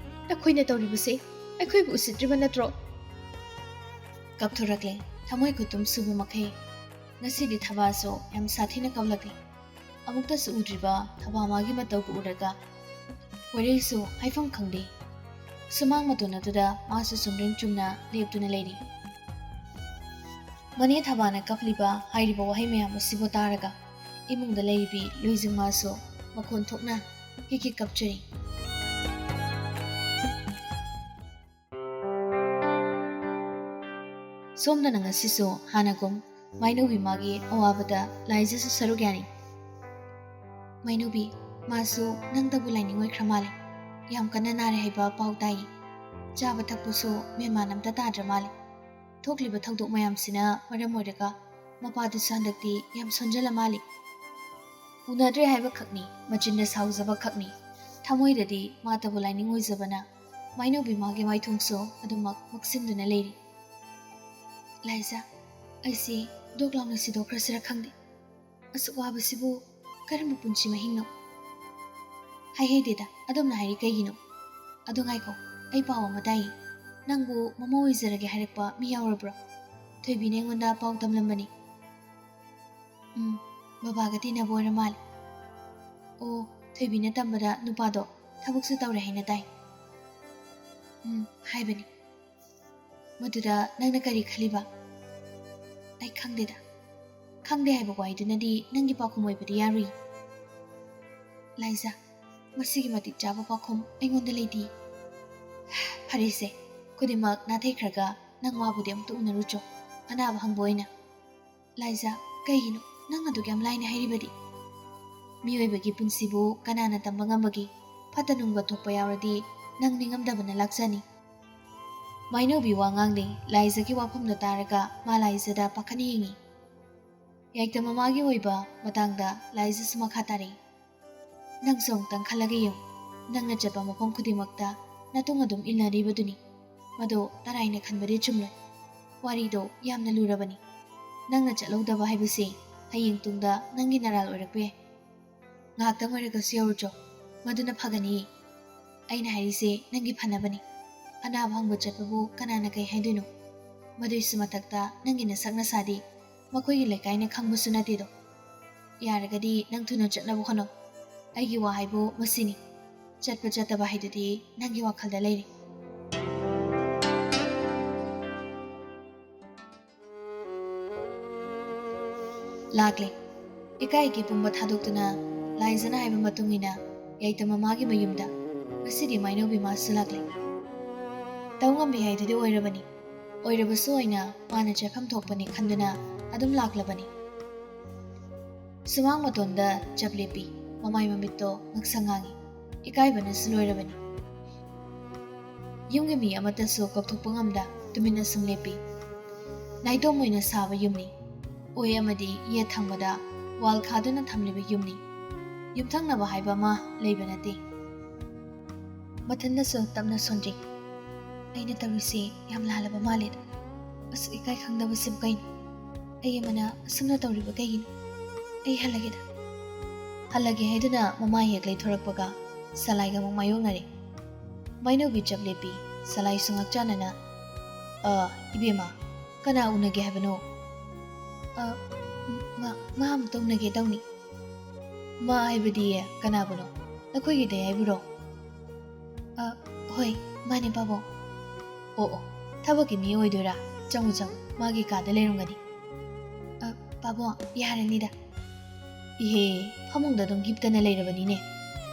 ꯅꯈꯣꯏꯅ ꯇꯧꯔꯤꯕꯁꯦ ꯑꯩꯈꯣꯏꯕꯨ ꯎꯁꯤꯠꯇ꯭ꯔꯤꯕ ꯅꯠꯇ꯭ꯔꯣ?" ꯀꯞꯊꯣꯔꯛꯂꯦ ꯊꯃꯣꯏ ꯈꯨꯇꯨꯝ ꯁꯨꯕ ꯃꯈꯩ꯫ ꯉꯁꯤꯗꯤ ꯊꯕꯥꯁꯨ ꯌꯥꯝ ꯁꯥꯊꯤꯅ ꯀꯞꯂꯛꯂꯦ꯫ ꯑꯃꯨꯛꯇꯁꯨ ꯎꯗ꯭ꯔꯤꯕ ꯊꯕꯥ ꯃꯥꯒꯤ ꯃꯇꯧꯕꯨ ꯎꯔꯒ ꯋꯥꯔꯤꯁꯨ ꯍꯥꯏꯐꯝ ꯈꯪꯗꯦ꯫ ꯁꯨꯃꯥꯡ ꯃꯇꯣꯟ ꯑꯗꯨꯗ ꯃꯥꯁꯨ ꯆꯨꯝꯗ꯭ꯔꯤꯡ ꯆꯨꯝꯅ ꯂꯦꯞꯇꯨꯅ ꯂꯩꯔꯤ꯫ ꯃꯅꯦ ꯊꯕꯥꯅ ꯀꯞꯂꯤꯕ ꯍꯥꯏꯔꯤꯕ ꯋꯥꯍꯩ ꯃꯌꯥꯝ ꯑꯁꯤꯕꯨ ꯇꯥꯔꯒ ꯏꯃꯨꯡꯗ ꯂꯩꯔꯤꯕꯤ ꯂꯨꯏꯖꯤꯡꯃꯥꯁꯨ ꯃꯈꯣꯟ ꯊꯣꯛꯅ ꯍꯤꯛ ꯍꯤꯛ ꯀꯞꯆꯔꯤ꯫ ꯁꯣꯝꯗꯅ ꯉꯁꯤꯁꯨ ꯍꯥꯟꯅꯒꯨꯝ ꯃꯥꯏꯅꯧꯕꯤ ꯃꯥꯒꯤ ꯑꯋꯥꯕꯗ ꯂꯥꯏꯖꯁꯨ ꯁꯔꯨꯛ ꯌꯥꯔꯤ꯫ ꯃꯥꯏꯅꯧꯕꯤ, ꯃꯥꯁꯨ ꯅꯪꯗꯕꯨ ꯂꯥꯏꯅꯤꯡ ꯑꯣꯏꯈ꯭ꯔ ꯃꯥꯜꯂꯦ꯫ ꯌꯥꯝ ꯀꯟꯅ ꯅꯥꯔꯦ ꯍꯥꯏꯕ ꯄꯥꯎ ꯇꯥꯏꯌꯦ꯫ ꯆꯥꯕ ꯊꯛꯄꯁꯨ ꯃꯦꯟꯃꯥꯟ ꯑꯝꯇ ꯇꯥꯗ꯭ꯔ ꯃꯥꯜꯂꯦ꯫ ꯊꯣꯛꯂꯤꯕ ꯊꯧꯗꯣꯛ ꯃꯌꯥꯝꯁꯤꯅ ꯃꯔꯝ ꯑꯣꯏꯔꯒ ꯃꯄꯥꯗꯨꯁꯨ ꯍꯟꯗꯛꯇꯤ ꯌꯥꯝ ꯁꯣꯟꯖꯜꯂ ꯃꯥꯜꯂꯤ꯫ ꯎꯅꯗ꯭ꯔꯦ ꯍꯥꯏꯕ ꯈꯛꯅꯤ, ꯃꯆꯤꯟꯗ ꯁꯥꯎꯖꯕ ꯈꯛꯅꯤ, ꯊꯃꯣꯏꯗꯗꯤ ꯃꯥꯇꯕꯨ ꯂꯥꯏꯅꯤꯡ ꯑꯣꯏꯖꯕꯅ ꯃꯥꯏꯅꯧꯕꯤ ꯃꯥꯒꯤ ꯃꯥꯏꯊꯣꯡꯁꯨ ꯑꯗꯨꯃꯛ ꯃꯛꯁꯤꯟꯗꯨꯅ ꯂꯩꯔꯤ꯫ ꯂꯥꯏꯖꯥ, ꯑꯩꯁꯤ ꯗꯣꯛ ꯂꯥꯎꯅ ꯁꯤꯗꯣꯛꯈ꯭ꯔꯁꯤꯔ ꯈꯪꯗꯦ꯫ ꯑꯁꯨꯛ ꯋꯥꯕꯁꯤꯕꯨ ꯀꯔꯝꯕ ꯄꯨꯟꯁꯤ ꯃꯍꯤꯡꯅꯣ? ꯍꯥꯏꯍꯩꯗꯦꯗ, ꯑꯗꯣꯝꯅ ꯍꯥꯏꯔꯤ ꯀꯩꯒꯤꯅꯣ? ꯑꯗꯣ ꯉꯥꯏꯈꯣ, ꯑꯩ ꯄꯥꯎ ꯑꯃ ꯇꯥꯏꯌꯦ꯫ ꯅꯪꯕꯨ ꯃꯃꯧ ꯑꯣꯏꯖꯔꯒꯦ ꯍꯥꯏꯔꯛꯄ ꯃꯤ ꯌꯥꯎꯔꯕ꯭ꯔꯣ? ꯊꯣꯏꯕꯤꯅ ꯑꯩꯉꯣꯟꯗ ꯄꯥꯎ ꯇꯝꯂꯝꯕꯅꯤ꯫ ꯎꯝ, ꯕꯕꯥꯒ ꯇꯤꯟꯅꯕ ꯑꯣꯏꯔ ꯃꯥꯜꯂꯦ꯫ ꯑꯣ, ꯊꯣꯏꯕꯤꯅ ꯇꯝꯕꯗ ꯅꯨꯄꯥꯗꯣ ꯊꯕꯛꯁꯨ ꯇꯧꯔꯦ ꯍꯥꯏꯅ ꯇꯥꯏ꯫ ꯎꯝ, ꯍꯥꯏꯕꯅꯤ꯫ ꯃꯗꯨꯗ ꯅꯪꯅ ꯀꯔꯤ ꯈꯜꯂꯤꯕ? ꯑꯩ ꯈꯪꯗꯦꯗ꯫ ꯈꯪꯗꯦ ꯍꯥꯏꯕ ꯋꯥꯍꯩꯗꯨꯅꯗꯤ ꯅꯪꯒꯤ ꯄꯥꯎꯈꯨꯝ ꯑꯣꯏꯕꯗꯤ ꯌꯥꯔꯨꯏ꯫ ꯂꯥꯏꯖꯥ, ꯃꯁꯤꯒꯤ ꯃꯇꯤꯛ ꯆꯥꯕ ꯄꯥꯎꯈꯨꯝ ꯑꯩꯉꯣꯟꯗ ꯂꯩꯇꯦ꯫ ꯐꯔꯦꯁꯦ, ꯈꯨꯗꯤꯡꯃꯛ ꯅꯥꯊꯩꯈ꯭ꯔꯒ ꯅꯪ ꯋꯥꯕꯨꯗꯤ ꯑꯝꯇ ꯎꯅꯔꯨꯆꯣ, ꯑꯅꯥꯕ ꯍꯪꯕ ꯑꯣꯏꯅ꯫ ꯂꯥꯏꯖꯥ, ꯀꯩꯒꯤꯅꯣ ꯅꯪ ꯑꯗꯨꯛ ꯌꯥꯝ ꯂꯥꯏꯅ ꯍꯥꯏꯔꯤꯕꯗꯤ? ꯃꯤꯑꯣꯏꯕꯒꯤ ꯄꯨꯟꯁꯤꯕꯨ ꯀꯅꯥꯅ ꯇꯝꯕ ꯉꯝꯕꯒꯦ? ꯐꯠꯇ ꯅꯨꯡꯕ ꯊꯣꯛꯄ ꯌꯥꯎꯔꯗꯤ ꯅꯪ ꯅꯤꯡꯉꯝꯗꯕꯅ ꯂꯥꯛꯆꯅꯤ꯫ ꯃꯥꯏꯅꯧꯕꯤ ꯋꯥ ꯉꯥꯡꯗꯦ꯫ ꯂꯥꯏꯖꯒꯤ ꯋꯥꯐꯝꯗꯣ ꯇꯥꯔꯒ ꯃꯥ ꯂꯥꯏꯖꯗ ꯄꯥꯈꯠꯅ ꯌꯦꯡꯉꯤ꯫ ꯌꯥꯏꯇ ꯃꯃꯥꯒꯤ ꯑꯣꯏꯕ ꯃꯇꯥꯡꯗ ꯂꯥꯏꯖꯁꯨ ꯃꯈꯥ ꯇꯥꯔꯛꯏ꯫ ꯅꯪꯁꯨ ꯑꯃꯨꯛꯇꯪ ꯈꯜꯂꯒ ꯌꯦꯡꯉꯨ꯫ ꯅꯪꯅ ꯆꯠꯄ ꯃꯐꯝ ꯈꯨꯗꯤꯡꯃꯛꯇ ꯅꯇꯨꯡ ꯑꯗꯨꯝ ꯏꯟꯅꯔꯤꯕꯗꯨꯅꯤ꯫ ꯃꯗꯨ ꯇꯔꯥꯏꯅ ꯈꯟꯕꯗꯤ ꯆꯨꯝꯂꯣꯏ꯫ ꯋꯥꯔꯤꯗꯣ ꯌꯥꯝꯅ ꯂꯨꯔꯕꯅꯤ꯫ ꯅꯪꯅ ꯆꯠꯍꯧꯗꯕ ꯍꯥꯏꯕꯁꯤ ꯍꯌꯦꯡ ꯇꯨꯡꯗ ꯅꯪꯒꯤ ꯅꯔꯥꯜ ꯑꯣꯏꯔꯛꯄ ꯌꯥꯏ꯫ ꯉꯥꯏꯍꯥꯛꯇꯪ ꯑꯣꯏꯔꯒꯁꯨ ꯌꯧꯔꯨꯆꯣ꯫ ꯃꯗꯨꯅ ꯐꯒꯅꯤ꯫ ꯑꯩꯅ ꯍꯥꯏꯔꯤꯁꯦ ꯅꯪꯒꯤ ꯐꯅꯕꯅꯤ꯫ ꯑꯅꯥꯕ ꯍꯪꯕ ꯆꯠꯄꯕꯨ ꯀꯅꯥꯅ ꯀꯩ ꯍꯥꯏꯗꯣꯏꯅꯣ? ꯃꯗꯨꯏꯁꯨ ꯃꯊꯛꯇ ꯅꯪꯒꯤ ꯅꯁꯛ ꯅꯁꯥꯗꯤ ꯃꯈꯣꯏꯒꯤ ꯂꯩꯀꯥꯏꯅ ꯈꯪꯕꯁꯨ ꯅꯠꯇꯦꯗꯣ꯫ ꯌꯥꯔꯒꯗꯤ ꯅꯪ ꯊꯨꯅ ꯆꯠꯅꯕ ꯍꯣꯠꯅꯧ꯫ ꯑꯩꯒꯤ ꯋꯥ ꯍꯥꯏꯕꯨ ꯃꯁꯤꯅꯤ꯫ ꯆꯠꯄ ꯆꯠꯇꯕ ꯍꯥꯏꯗꯨꯗꯤ ꯅꯪꯒꯤ ꯋꯥꯈꯜꯗ ꯂꯩꯔꯦ꯫ ꯂꯥꯛꯂꯦ꯫ ꯏꯀꯥꯏꯒꯤ ꯄꯨꯝꯕ ꯊꯥꯗꯣꯛꯇꯨꯅ ꯂꯥꯏꯖꯅ ꯍꯥꯏꯕ ꯃꯇꯨꯡ ꯏꯟꯅ ꯌꯥꯏꯇ ꯃꯃꯥꯒꯤ ꯃꯌꯨꯝꯗ ꯉꯁꯤꯗꯤ ꯃꯥꯏꯅꯧꯕꯤ ꯃꯥꯁꯨ ꯂꯥꯛꯂꯦ꯫ ꯇꯧ ꯉꯝꯕꯤ ꯍꯥꯏꯗꯨꯗꯤ ꯑꯣꯏꯔꯕꯅꯤ꯫ ꯑꯣꯏꯔꯕꯁꯨ ꯑꯣꯏꯅ ꯃꯥꯅ ꯆꯠꯐꯝ ꯊꯣꯛꯄꯅꯤ ꯈꯟꯗꯨꯅ ꯑꯗꯨꯝ ꯂꯥꯛꯂꯕꯅꯤ꯫ ꯁꯨꯃꯥꯡ ꯃꯇꯣꯟꯗ ꯆꯞ ꯂꯦꯞꯄꯤ꯫ ꯃꯃꯥꯏ ꯃꯃꯤꯠꯇꯣ ꯉꯛꯁꯪ ꯉꯥꯡꯏ꯫ ꯏꯀꯥꯏꯕꯅꯁꯨ ꯂꯣꯏꯔꯕꯅꯤ꯫ ꯌꯨꯝꯒꯤ ꯃꯤ ꯑꯃꯠꯇꯁꯨ ꯀꯧꯊꯣꯛꯄ ꯉꯝꯗ ꯇꯨꯃꯤꯟꯅ ꯁꯨꯝ ꯂꯦꯞꯄꯤ꯫ ꯅꯥꯏꯇꯣꯝ ꯑꯣꯏꯅ ꯁꯥꯕ ꯌꯨꯝꯅꯤ꯫ ꯑꯣꯏ ꯑꯃꯗꯤ ꯌꯦꯠ ꯊꯪꯕꯗ ꯋꯥꯜ ꯈꯥꯗꯨꯅ ꯊꯝꯂꯤꯕ ꯌꯨꯝꯅꯤ꯫ ꯌꯨꯝꯊꯪꯅꯕ ꯍꯥꯏꯕ ꯑꯃ ꯂꯩꯕ ꯅꯠꯇꯦ꯫ ꯃꯊꯟꯗꯁꯨ ꯇꯞꯅ ꯁꯣꯟꯖꯩ꯫ ꯑꯩꯅ ꯇꯧꯔꯤꯁꯤ ꯌꯥꯝ ꯂꯥꯜꯂꯕ ꯃꯥꯜꯂꯦꯗ꯫ ꯑꯁꯨꯛ ꯏꯀꯥꯏ ꯈꯪꯗꯕꯁꯤꯕꯨ ꯀꯩꯅꯣ? ꯑꯩ ꯑꯃꯅ ꯑꯁꯨꯝꯅ ꯇꯧꯔꯤꯕ ꯀꯩꯒꯤꯅꯣ? ꯑꯩ ꯍꯜꯂꯒꯦꯗ꯫ ꯍꯜꯂꯒꯦ ꯍꯥꯏꯗꯨꯅ ꯃꯃꯥ ꯍꯦꯛ ꯂꯩꯊꯣꯔꯛꯄꯒ ꯁꯂꯥꯏꯒ ꯑꯃꯨꯛ ꯃꯥꯌꯣꯛꯅꯔꯦ꯫ ꯃꯥꯏꯅꯧꯕꯤ ꯆꯞ ꯂꯦꯞꯄꯤ꯫ ꯁꯂꯥꯏꯁꯨ ꯉꯛꯆꯥꯟꯅꯅ, "ꯑ, ꯏꯕꯦꯝꯃ, ꯀꯅꯥ ꯎꯅꯒꯦ ꯍꯥꯏꯕꯅꯣ?" "ꯑ, ꯃꯥ, ꯃꯥ ꯑꯃꯨꯛꯇ ꯎꯅꯒꯦ ꯇꯧꯅꯤ꯫" "ꯃꯥ ꯍꯥꯏꯕꯗꯤ ꯀꯅꯥꯕꯨꯅꯣ? ꯅꯈꯣꯏꯒꯤꯗꯩ ꯍꯥꯏꯕꯨꯔꯣ?" "ꯑ, ꯍꯣꯏ, ꯃꯥꯅꯦ ꯄꯥꯕꯨꯡ꯫" "ꯑꯣ ꯑꯣ, ꯊꯕꯛꯀꯤ ꯃꯤ ꯑꯣꯏꯗꯣꯏꯔꯥ? ꯆꯪꯉꯨ ꯆꯪꯉꯨ, ꯃꯥꯒꯤ ꯀꯥꯗ ꯂꯩꯔꯝꯒꯅꯤ꯫" "ꯑ, ꯄꯥꯕꯨꯡ, ꯌꯥꯔꯅꯤꯗ꯫" "ꯏꯍꯦ, ꯐꯃꯨꯡꯗ ꯑꯗꯨꯝ ꯍꯤꯞꯇꯅ ꯂꯩꯔꯕꯅꯤꯅꯦ꯫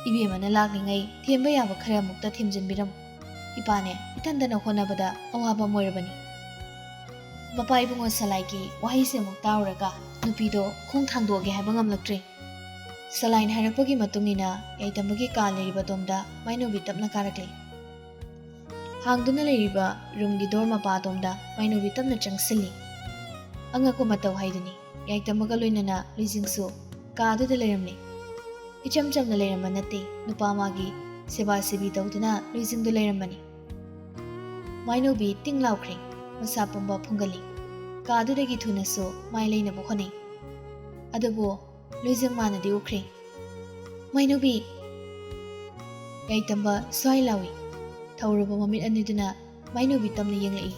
ꯏꯕꯦꯝꯃꯅ ꯂꯥꯛꯂꯤꯉꯩ ꯊꯦꯝꯕ ꯌꯥꯕ ꯈꯔ ꯑꯃꯨꯛꯇ ꯊꯦꯝꯖꯤꯟꯕꯤꯔꯝꯃꯨ꯫ ꯏꯄꯥꯅꯦ, ꯏꯊꯟꯗꯅ ꯍꯣꯠꯅꯕꯗ ꯑꯋꯥꯕ ꯑꯃ ꯑꯣꯏꯔꯕꯅꯤ꯫" ꯃꯄꯥ ꯏꯕꯨꯡꯉꯣ ꯁꯂꯥꯏꯒꯤ ꯋꯥꯍꯩꯁꯦ ꯑꯃꯨꯛ ꯇꯥꯔꯨꯔꯒ ꯅꯨꯄꯤꯗꯣ ꯈꯣꯡ ꯊꯥꯡꯗꯣꯛꯑꯒꯦ ꯍꯥꯏꯕ ꯉꯝꯂꯛꯇ꯭ꯔꯦ꯫ ꯁꯂꯥꯏꯅ ꯍꯥꯏꯔꯛꯄꯒꯤ ꯃꯇꯨꯡ ꯏꯟꯅ ꯌꯥꯏꯇꯝꯕꯒꯤ ꯀꯥ ꯂꯩꯔꯤꯕ ꯑꯗꯣꯝꯗ ꯃꯥꯏꯅꯧꯕꯤ ꯇꯞꯅ ꯀꯥꯔꯛꯂꯦ꯫ ꯍꯥꯡꯗꯨꯅ ꯂꯩꯔꯤꯕ ꯔꯨꯝꯒꯤ ꯗꯣꯔ ꯃꯄꯥ ꯑꯗꯣꯝꯗ ꯃꯥꯏꯅꯧꯕꯤ ꯇꯞꯅ ꯆꯪꯁꯤꯜꯂꯤ꯫ ꯑꯉꯛꯄ ꯃꯇꯧ ꯍꯥꯏꯗꯨꯅꯤ, ꯌꯥꯏꯇꯝꯕꯒ ꯂꯣꯏꯅꯅ ꯂꯨꯏꯖꯤꯡꯁꯨ ꯀꯥ ꯑꯗꯨꯗ ꯂꯩꯔꯝꯂꯦ꯫ ꯏꯆꯝ ꯆꯝꯅ ꯂꯩꯔꯝꯕ ꯅꯠꯇꯦ, ꯅꯨꯄꯥ ꯑꯃꯒꯤ ꯁꯦꯕꯥ ꯁꯦꯕꯤ ꯇꯧꯗꯨꯅ ꯂꯨꯏꯖꯤꯡꯗꯨ ꯂꯩꯔꯝꯕꯅꯤ꯫ ꯃꯥꯏꯅꯧꯕꯤ ꯇꯤꯡ ꯂꯥꯎꯈ꯭ꯔꯦ, ꯃꯁꯥ ꯄꯨꯝꯕ ꯐꯨꯡꯒꯜꯂꯤ꯫ ꯀꯥꯗꯨꯗꯒꯤ ꯊꯨꯅꯁꯨ ꯃꯥꯏ ꯂꯩꯅꯕ ꯍꯣꯠꯅꯩ꯫ ꯑꯗꯨꯕꯨ ꯂꯨꯏꯖꯤꯡ ꯃꯥꯅꯗꯤ ꯎꯈ꯭ꯔꯦ꯫ "ꯃꯥꯏꯅꯧꯕꯤ!" ꯌꯥꯏꯇꯝꯕ ꯁ꯭ꯋꯥꯏ ꯂꯥꯎꯏ꯫ ꯊꯧꯔꯕ ꯃꯃꯤꯠ ꯑꯅꯤꯗꯨꯅ ꯃꯥꯏꯅꯧꯕꯤ ꯇꯝꯅ ꯌꯦꯡꯂꯛꯏ꯫